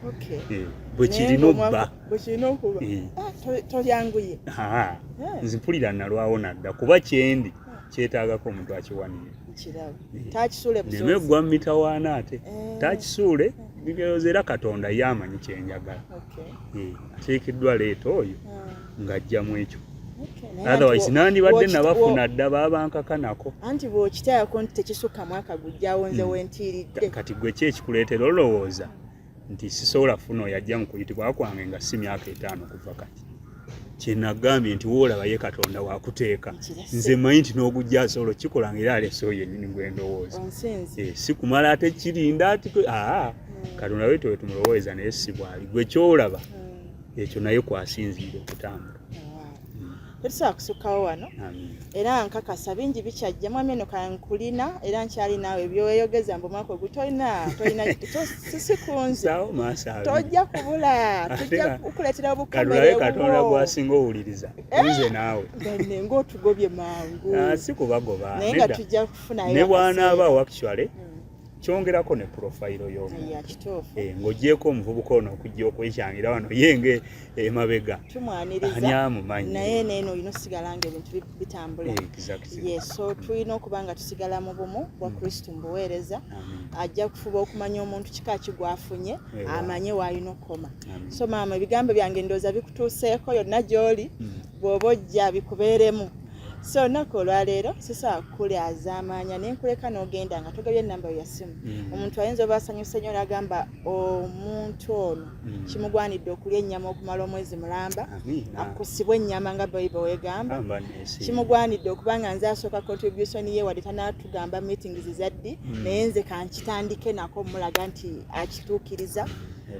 [SPEAKER 2] Eh, bwe
[SPEAKER 1] Naye
[SPEAKER 2] kirina
[SPEAKER 1] ng'omwaka-
[SPEAKER 2] obba.
[SPEAKER 1] Bwe kirina okuba. Ah, tolyanguye.
[SPEAKER 2] Aa, nze mpulira nalwawo nadda, kuba kyendi kyetaagako omuntu akiwanirira.
[SPEAKER 1] Nkiraba. Takisuule
[SPEAKER 2] neme
[SPEAKER 1] busozi.
[SPEAKER 2] gwa mitawaana ate takisuule bigooza, era Katonda ye amanyi kyenjagala. Eh, ateekeddwa leeta oyo ng'ajja mu ekyo.
[SPEAKER 1] Okay. Naye
[SPEAKER 2] Otherwise
[SPEAKER 1] anti
[SPEAKER 2] nandibadde nabafuna dda, babankakanako.
[SPEAKER 1] Anti bw'okiteekako nti tekisukka mwaka gujjawo, nze wentiiridde.
[SPEAKER 2] Kati gwe ki ekikuleetera olowooza nti sisobola kufuna oyo ajja mu kuyitibwa kwange nga si myaka 50 kuva kati? Kyenagambye nti woolaba ye Katonda wakuteeka.
[SPEAKER 1] Nkirese.
[SPEAKER 2] Nze mmanyi nti n'ogujja asobola okukikola nga era alese oyo yennyini gwe ndowooza.
[SPEAKER 1] Onsinzi.
[SPEAKER 2] Eh, si kumala ate kirinda ati aa, Katonda wetyo wetumulowooza, naye si bwali. Gwe kyolaba ekyo naye kwasinziira okutambula.
[SPEAKER 1] Tetusobola kusukkawo wano.
[SPEAKER 2] Amiina.
[SPEAKER 1] Era nkakasa bingi bikyajja. Mwami, eno kankulina era nkyali naawe. Byoweyogeza mbu omwaka ogu tolina tolina sisikunze.
[SPEAKER 2] Saawo maaso 20.
[SPEAKER 1] Tojja kubula.
[SPEAKER 2] Ate
[SPEAKER 1] tujja kukuleetera obukamera.
[SPEAKER 2] Katulabe Katonda
[SPEAKER 1] ewuwo.
[SPEAKER 2] gwasinga owuliriza, nze naawe.
[SPEAKER 1] Bane ng'otugobye mangu.
[SPEAKER 2] Ah, si kubagoba.
[SPEAKER 1] Naye nga
[SPEAKER 2] nedda.
[SPEAKER 1] tujja kufunayo
[SPEAKER 2] Ne bw'anaabaawo, actually kyongerako ne profile y'omuntu.
[SPEAKER 1] Ya, kituufu.
[SPEAKER 2] Eh, ng'ogyeko omuvubuka ono okujja okwekyangira wano ye nge emabega,
[SPEAKER 1] Tumwaniriza.
[SPEAKER 2] Ani amumanyi?
[SPEAKER 1] Naye neeno olina osigala nga ebintu bitambula.
[SPEAKER 2] Exactly.
[SPEAKER 1] Yes, so tulina okuba nga tusigala mu bumu bwa Kristo mu buweereza.
[SPEAKER 2] Amen.
[SPEAKER 1] Ajja kufuba okumanya omuntu kika ki gwafunye, amanye w'alina okukoma.
[SPEAKER 2] Amen.
[SPEAKER 1] So maama, ebigambo byange ndowooza bikutuuseeko yonna gy'oli. Bw'oba ojja bikubeeremu. So olunaku olwaleero sisobola kukulyazaamaanya naye nkuleka n'ogenda nga togabye enamba yo ya simu. Omuntu ayinza oba asanyuse nnyo n'agamba omuntu ono kimugwanidde okulya ennyama okumala omwezi mulamba,
[SPEAKER 2] Amiina.
[SPEAKER 1] akusibwa ennyama nga Bible weegamba.
[SPEAKER 2] Amba neesiima.
[SPEAKER 1] Kimugwanidde okuba nga nze asooka contribution ye, wadde tanaatugamba meetings zaddi, naye nze kankitandike nako mulaga nti akituukiriza.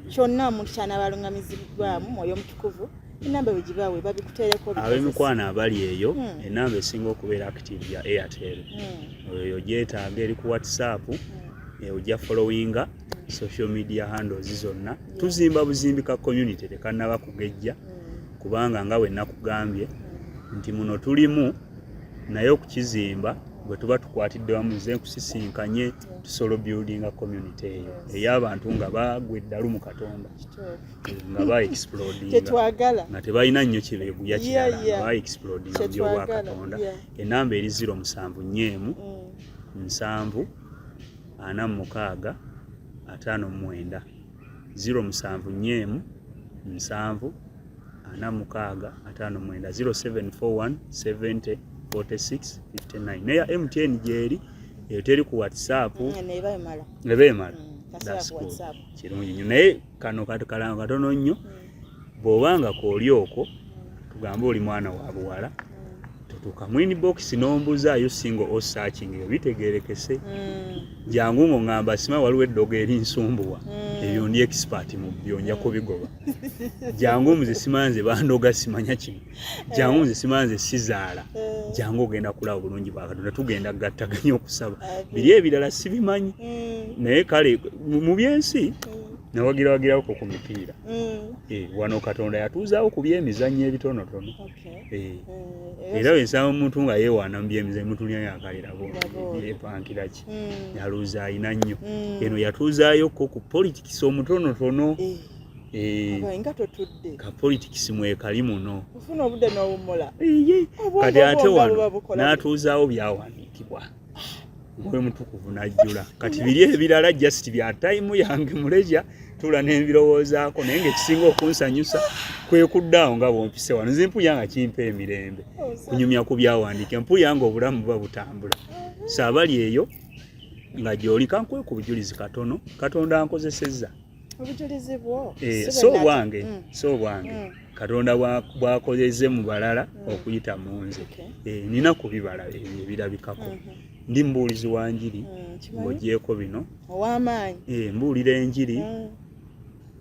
[SPEAKER 1] Kyonna omuntu kyanaaba alungamizibwamu Mwoyo Omutukuvu, enamba bwe gibaawe babikuteereko obikozese.
[SPEAKER 2] Ab'emikwano abali eyo, enamba esinga okubeera active ya Airtel. Oyo gyetaaga eri ku WhatsApp. Eh, ojja followinga social media handles zonna. Tuzimba buzimbi ka community, tekannaba kugejja, kubanga nga bwe nakugambye nti muno tulimu, naye okukizimba bwe tuba tukwatidde wamu, nze nkusisinkanye, tusobola buildinga community eyo ey'abantu nga bagwa eddalu mu Katonda, nga ba explodinga,
[SPEAKER 1] Kyetwagala.
[SPEAKER 2] nga tebalina nnyo kibeeguya kirala, nga ba explodinga mu
[SPEAKER 1] Kyetwagala,
[SPEAKER 2] byobwakatonda. Enamba eri 0741 70 46 59, 0741 70 46 59, 0741 70 46 59. Neya MTN gyeri eyo, teri ku WhatsApp.
[SPEAKER 1] Neba emala.
[SPEAKER 2] Eba emala. That's good. Kirungi nnyo, naye kano kalango katono nnyo. Bw'obanga kooli okwo, tugambe oli mwana wa buwala, totuuka mu inbox n'ombuuzaayo single or searching, ebyo bitegerekese. Jangu ng'oŋŋamba, "Sima, waliwo eddogo erinsumbuwa." Ebyo ndi expert mu byo, nja kubigoba. Jangu, "Nze sima, nze bandoga, simanya kino." Jangu, "Nze sima, nze sizaala." Jangu, ogenda kulaba obulungi bwa Katonda, tugenda gattaganya okusaba. Biri ebirala sibimanyi, naye kale mu byensi nawagirawagirako ku mipiira. Wano Katonda yatuuzaawo ku byemizannyo ebitonotono. Era wensaba omuntu nga yeewaana mu byemizannyo, mutulya yakalirabo yepankira ki, yaluuza ayina nnyo. Eno yatuuzaayokko ku politics omutonotono.
[SPEAKER 1] Nga totudde.
[SPEAKER 2] Ka politics mwekali muno.
[SPEAKER 1] Ofuna obudde n'owummula.
[SPEAKER 2] Iye.
[SPEAKER 1] Obwongo
[SPEAKER 2] Kati ate
[SPEAKER 1] bwo nga
[SPEAKER 2] wano
[SPEAKER 1] buba bukola.
[SPEAKER 2] N'atuuzaawo byawandiikibwa, Omwoyo Mutukuvu n'ajjula. Kati biri ebirala just bya time yange muleja tula n'embirowoozaako, naye ng'ekisinga okunsanyusa kwe kuddaawo nga bwompise wano. Nze mpulya nga kimpa emirembe kunyumya ku byawandiike, mpulya nga obulamu buba butambula. So abali eyo nga gy'oli, kankuwe ku bujulizi katono Katonda ankozesezza.
[SPEAKER 1] Obujulizi bwo
[SPEAKER 2] Eh,
[SPEAKER 1] si
[SPEAKER 2] so
[SPEAKER 1] bwe
[SPEAKER 2] obwange, so obwange, Katonda bw'akozeze mu balala okuyita mu nze. Nina ku bibala ebyo ebirabikako. Ndi mubuulizi wa njiri.
[SPEAKER 1] Kimanyi.
[SPEAKER 2] Ng'ogyeko bino,
[SPEAKER 1] ow'amaanyi.
[SPEAKER 2] Mbuulira enjiri,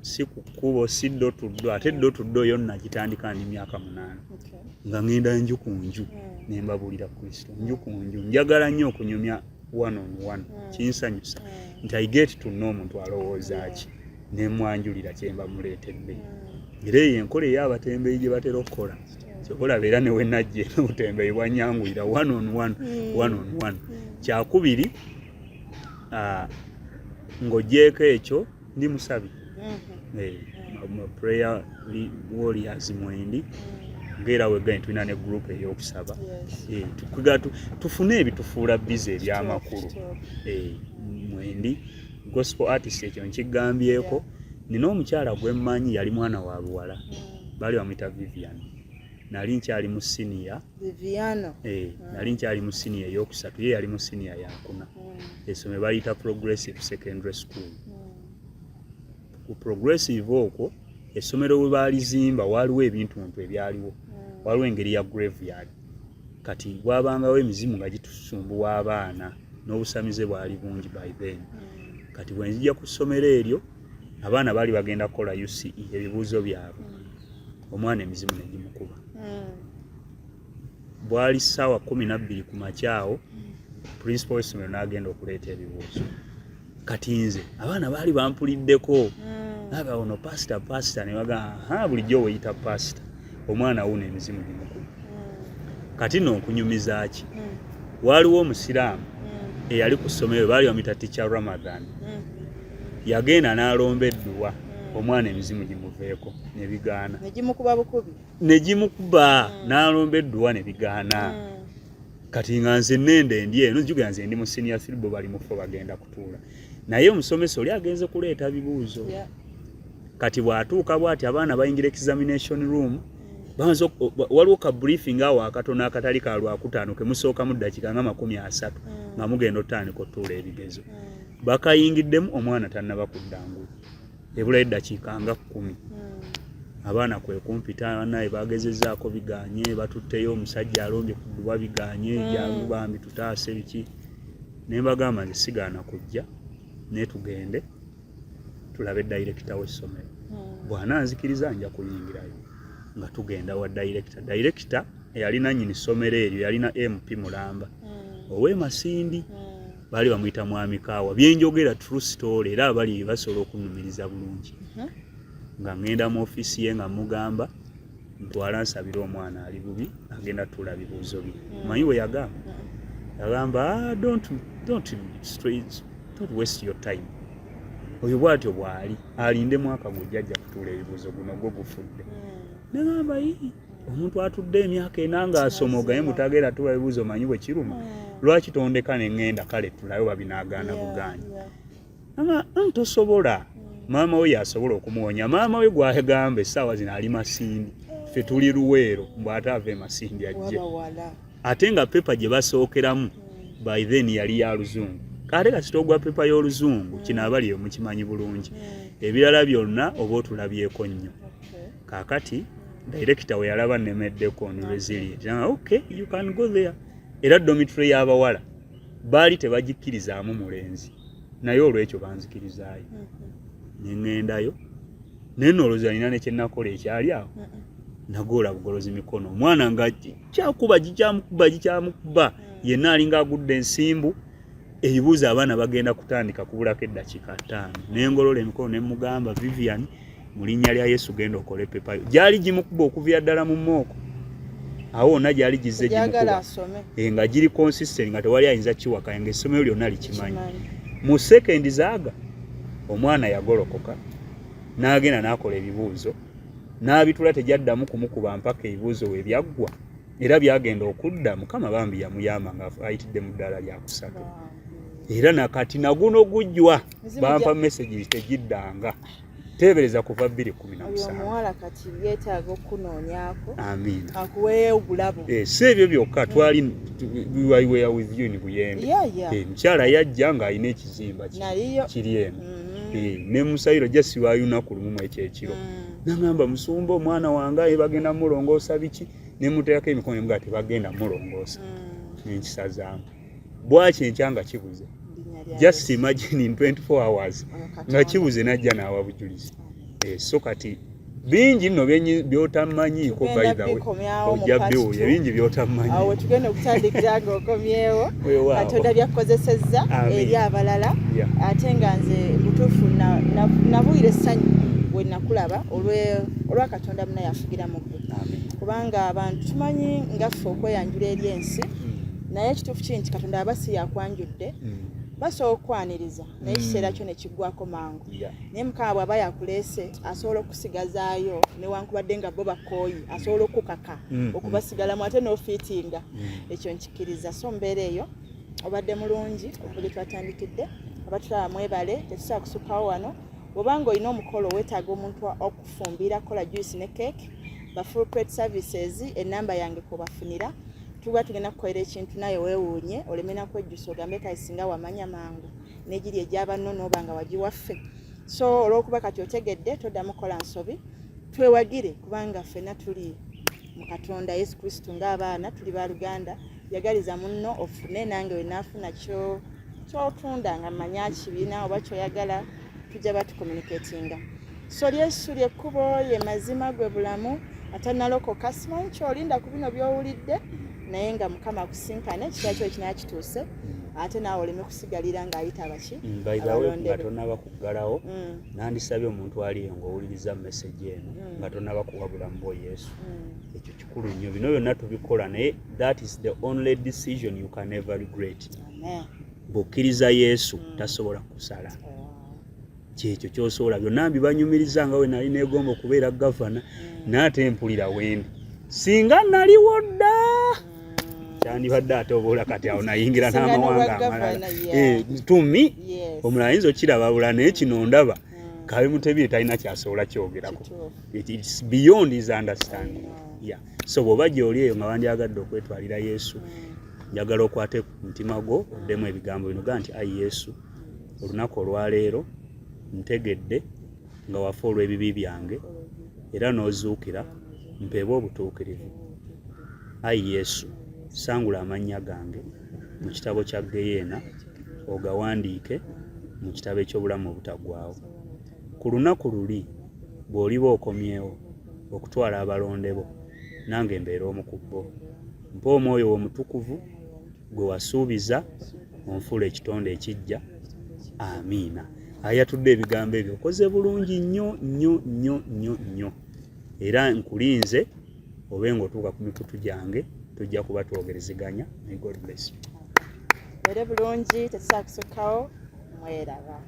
[SPEAKER 2] si ku kkubo, si door to door. Ate door to door yo nagitandika ndi myaka 8, nga ŋŋenda nju ku nju ne mbabuulira Kristo nju ku nju. Njagala nnyo okunyumya one on one, kinsanyusa nti I get to know omuntu alowooza ki, nemwanjulira kyemba muleetedde. Era eyo enkola ey'abatembeeyi gye batera okukola, kyova olaba era ne wenajja obutembeeyi bwanyanguyira, one on one, one on one. Kyakubiri, ng'ogyeko ekyo, ndi musabi. Mu prayer warriors mwendi, ngaera weganye tulina ne group ey'okusaba. Tufune ebitufuula busy ebyamakulu. Mwendi gospel artist, ekyo nkigambyeko. Nina omukyala gwe mmanyi, yali mwana wa buwala, baali bamuyita Vivian. Nali nkyali mu siniya.
[SPEAKER 1] Viviano.
[SPEAKER 2] Nali nkyali mu siniya eyokusatu, ye yali mu siniya yakuna. Essomero baliyita Progressive Secondary School. Ku Progressive okwo, essomero we baalizimba waaliwo ebintuntu ebyaliwo, waliwo engeri ya graveyard. Kati wabangawo emizimu nga gitusumbuwa abaana, n'obusamize bwali bungi by then. Kati bwe nzija ku ssomero eryo, abaana baali bagenda kukola UCE, ebibuuzo byabwe, omwana emizimu ne gimukuba. Bwali ssaawa 12 ku makyawo, principal w'essomero n'agenda okuleeta ebibuuzo. Kati nze abaana baali bampuliddeko, aba ono pasita, pasita, ne bagamba, "Ha, bulijjo weeyita pasita, omwana wuno emizimu gimukuba." Kati nno nkunyumiza ki? Waaliwo omusiraamu eyali ku ssomero, baali bamuyita Teacher Ramadan. Yagenda n'alomba edduwa omwana emizimu gimuveeko, ne bigaana.
[SPEAKER 1] Negimukuba bukubi.
[SPEAKER 2] Ne gimukuba, n'alomba edduwa ne bigaana. Kati nga nze nende ndi eno, nzijukira nze ndi mu senior three, bo bali mu four, bagenda kutuula, naye omusomesa oli agenze kuleeta bibuuzo. Kati bw'atuuka bw'ati, abaana bayingira examination room, bamaze waliwo ka briefing awo akatono akatali ka Lwakutaano ke musookamu ddakiika nga 30 nga mugenda otandika otuula ebigezo. Bakayingiddemu, omwana tannaba kudda ngulu, ebulayo eddakiika nga 10. Abaana kwe kumpita, "Naye bagezezzaako biganye, batutteyo omusajja alombye ku dduwa biganye, jangu bambi tutaase biki." Ne mbagamba, "Nze sigaana kujja, naye tugende tulabe dayirekita w'essomero, bw'ananzikiriza nja kuyingirayo." Nga tugenda wa dayirekita, dayirekita eyali nannyini ssomero eryo yalina MP mulamba ow'e Masindi, baali bamuyita Mwami Kaawa. Byenjogera true story, era abali basobola okunnumiriza bulungi. Nga ŋŋenda mu ofiisi ye, nga mugamba, "Ntwala nsabire omwana, ali bubi, agenda tuula bibuuzo bye." Manyi bwe yagamba? Yagamba, "Ah, don't waste your time. Oyo bw'atyo bw'ali, alinde mwaka gujja, ajja kutuula ebibuuzo, guno gwo gufudde." Neŋamba, "Ii, omuntu atudde emyaka 4 ng'asoma, ogaye mutagenda tuula bibuuzo, manyi bwe kiruma? Lwaki tondeka ne ŋŋenda? Kale tulabe oba binaagaana bugaanyi." Aga, "Tosobola, maama we yasobola okumuwonya." Maama we gwagamba essaawa zino ali Masindi, ffe tuli Luweero, mbw ate ava e Masindi ajje.
[SPEAKER 1] Waba wala.
[SPEAKER 2] Ate nga paper gye basookeramu by then yali ya Luzungu. Ate kasita ogwa pepa y'Oluzungu, kino abali eyo mukimanyi bulungi, ebirala byonna oba otulabyeko nnyo. Kaakati director we yalaba nemeddeko on resilient, nanga, "Okay, you can go there." Era dormitory y'abawala baali tebagikkirizaamu mulenzi, naye olwekyo banzikirizaayo neŋŋendayo. Naye nolowooza nina nekyenakola ekyali awo, nagoola bugolozi mikono, omwana nga kyakuba gikyamukuba gikyamukuba, yenna alinga agudde ensimbu. Ebibuuzo abaana bagenda kutandika kubulako eddakiika 5, nengolola emikono nemugamba, "Vivian, mu linnya lya Yesu, genda okole pepayo." Gyali gimukuba okuviira ddala mu mock, awo wonna gyali gizze
[SPEAKER 1] Gyagala
[SPEAKER 2] gimukuba
[SPEAKER 1] asome.
[SPEAKER 2] Nga giri consistent, nga tewali ayinza kiwakanya, nga essomero lyonna likimanyi.
[SPEAKER 1] Kimanyi.
[SPEAKER 2] Mu sekendi zaaga omwana yagolokoka n'agenda n'akola ebibuuzo n'abitula, tejaddamu kumukuba mpaka ebibuuzo we byaggwa. Era byagenda okudda, Mukama bambi yamuyamba nga ayitidde mu ddaala lyakusatu. Era nakati naguno gujjwa
[SPEAKER 1] Mizimu
[SPEAKER 2] bampa message tegiddanga, teebereza kuva 217.
[SPEAKER 1] Oyo omuwala kati yeetaaga okunoonyaako
[SPEAKER 2] Amiina.
[SPEAKER 1] akuweeyo obulabo.
[SPEAKER 2] Si ebyo byokka, twali we were with you in Buyende. Mukyala yajja ng'alina ekizimba
[SPEAKER 1] Naliyo.
[SPEAKER 2] kiri eno. Ne musayiro jasiwayo lunaku lumu mu ekyo ekiro. Nagamba, "Musumba, omwana wange aye bagenda mulongoosa biki?" Nemuteerako emikono, nemugaa, "Tebagenda mulongoosa." Nenkisazaamu bwaki enkya nga kibuze.
[SPEAKER 1] Linnya lya
[SPEAKER 2] Just
[SPEAKER 1] Yesu.
[SPEAKER 2] imagine, in 24 hours
[SPEAKER 1] Oyo
[SPEAKER 2] nga
[SPEAKER 1] Katonda.
[SPEAKER 2] kibuze, najja n'awa bujulizi. So kati bingi nno byotammanyiiko.
[SPEAKER 1] Tugenda
[SPEAKER 2] By the way,
[SPEAKER 1] bikomyawo mu
[SPEAKER 2] ojja
[SPEAKER 1] part
[SPEAKER 2] biwulya
[SPEAKER 1] two.
[SPEAKER 2] bingi byotammanyi.
[SPEAKER 1] Awo wetugenda okutandikira ng'okomyewo.
[SPEAKER 2] Weewaawo.
[SPEAKER 1] Katonda byakkozesezza
[SPEAKER 2] Amiina.
[SPEAKER 1] eri abalala. Ate nga nze butuufu nabuulira essanyu bwe nakulaba olwa Katonda munaye afugira mu ggwe.
[SPEAKER 2] Amiina.
[SPEAKER 1] Kubanga abantu tumanyi nga ffe okweyanjula eri ensi, naye ekituufu kiri nti Katonda aba si yakwanjudde, basobola okukwaniriza, naye ekiseera kyo ne kiggwako mangu. Naye Mukama bw'aba yakuleese, asobola okusigazaayo newankubadde nga bo bakooyi, asobola okukaka okubasigalamu ate n'ofiitinga. Ekyo nkikkiriza. So mbeera eyo obadde mulungi okuva gye twatandikidde. Abatulaba mwebale, tetusobola kusukkawo wano. Bw'obanga olina omukolo, weetaaga omuntu okufumbira, kola juice ne cake, ba Full Plate Services, enamba yange kwebafunira. Tuba tugenda kukolera ekintu naye weewuunye, oleme nakwejjusa, ogambe kale singa wamanya mangu negiri egyabanno nooba nga wagiwaffe. So olw'okuba kati otegedde, toddamu kukola nsobi. Twewagire, kubanga ffenna tuli mu Katonda Yesu Kristo ng'abaana, tuli baluganda. Yagaliza munno ofune, nange wenaafuna kyo kyotunda nga manya kibiina oba kyoyagala, tujja batucommunicatinga. So Yesu lyekkubo, ye mazima, gwe bulamu. Atanalokoka, simanyi kyolinda ku bino byowulidde, naye nga Mukama akusinkane ekiseera kyo kinaa kituuse, ate naawe oleme kusigalira ng'ayita abaki
[SPEAKER 2] By the way, nga
[SPEAKER 1] abalonde be.
[SPEAKER 2] tonaba kuggalawo, nandisabye omuntu ali eyo ng'owuliriza message eno, nga tonaba kuwa bulamu bwo Yesu, ekyo kikulu nnyo. Bino byonna tubikola, naye that is the only decision you can never regret.
[SPEAKER 1] Amen.
[SPEAKER 2] Bw'okkiriza Yesu, tasobola kusala. Kyekyo kyosobola. Byonna mbibanyumiriza nga we nali neegomba okubeera gavana, naye ate mpulira wendi singa naliwo dda, kyandibadde ate oboola kati awo nayingira
[SPEAKER 1] Singa
[SPEAKER 2] n'amawanga
[SPEAKER 1] n'obwa
[SPEAKER 2] amalala.
[SPEAKER 1] gavana, yeah.
[SPEAKER 2] To me, omulala ayinza okiraba bulala, naye kino ndaba kabe mutebire talina kyasobola kyogerako. It's beyond his understanding.
[SPEAKER 1] I know.
[SPEAKER 2] Yeah. So bw'oba gy'oli eyo nga wandyagadde okwetwalira Yesu, njagala okwate ku mutima gwo, oddemu ebigambo bino gaa nti, "Ayi Yesu, olunaku olwaleero ntegedde nga wafa olw'ebibi byange era n'ozuukira mpeebwe obutuukirivu. Ayi Yesu, sangula amannya gange mu kitabo kya Geyeena, ogawandiike mu kitabo eky'obulamu obutaggwaawo. Ku lunaku luli bw'oliba okomyewo okutwala abalonde bo, nange mbeere omu ku bo. Mpa Omwoyo wo Omutukuvu gwe wasuubiza, onfuula ekitonde ekiggya. Amiina." Ayatudde ebigambo ebyo, okoze bulungi nnyo nnyo nnyo nnyo nnyo. Era nkulinze obe ng'otuuka ku mikutu gyange, tujja kuba twogerezeganya. May God bless you.
[SPEAKER 1] Beere bulungi, tetusobola kusukkawo. Mweraba.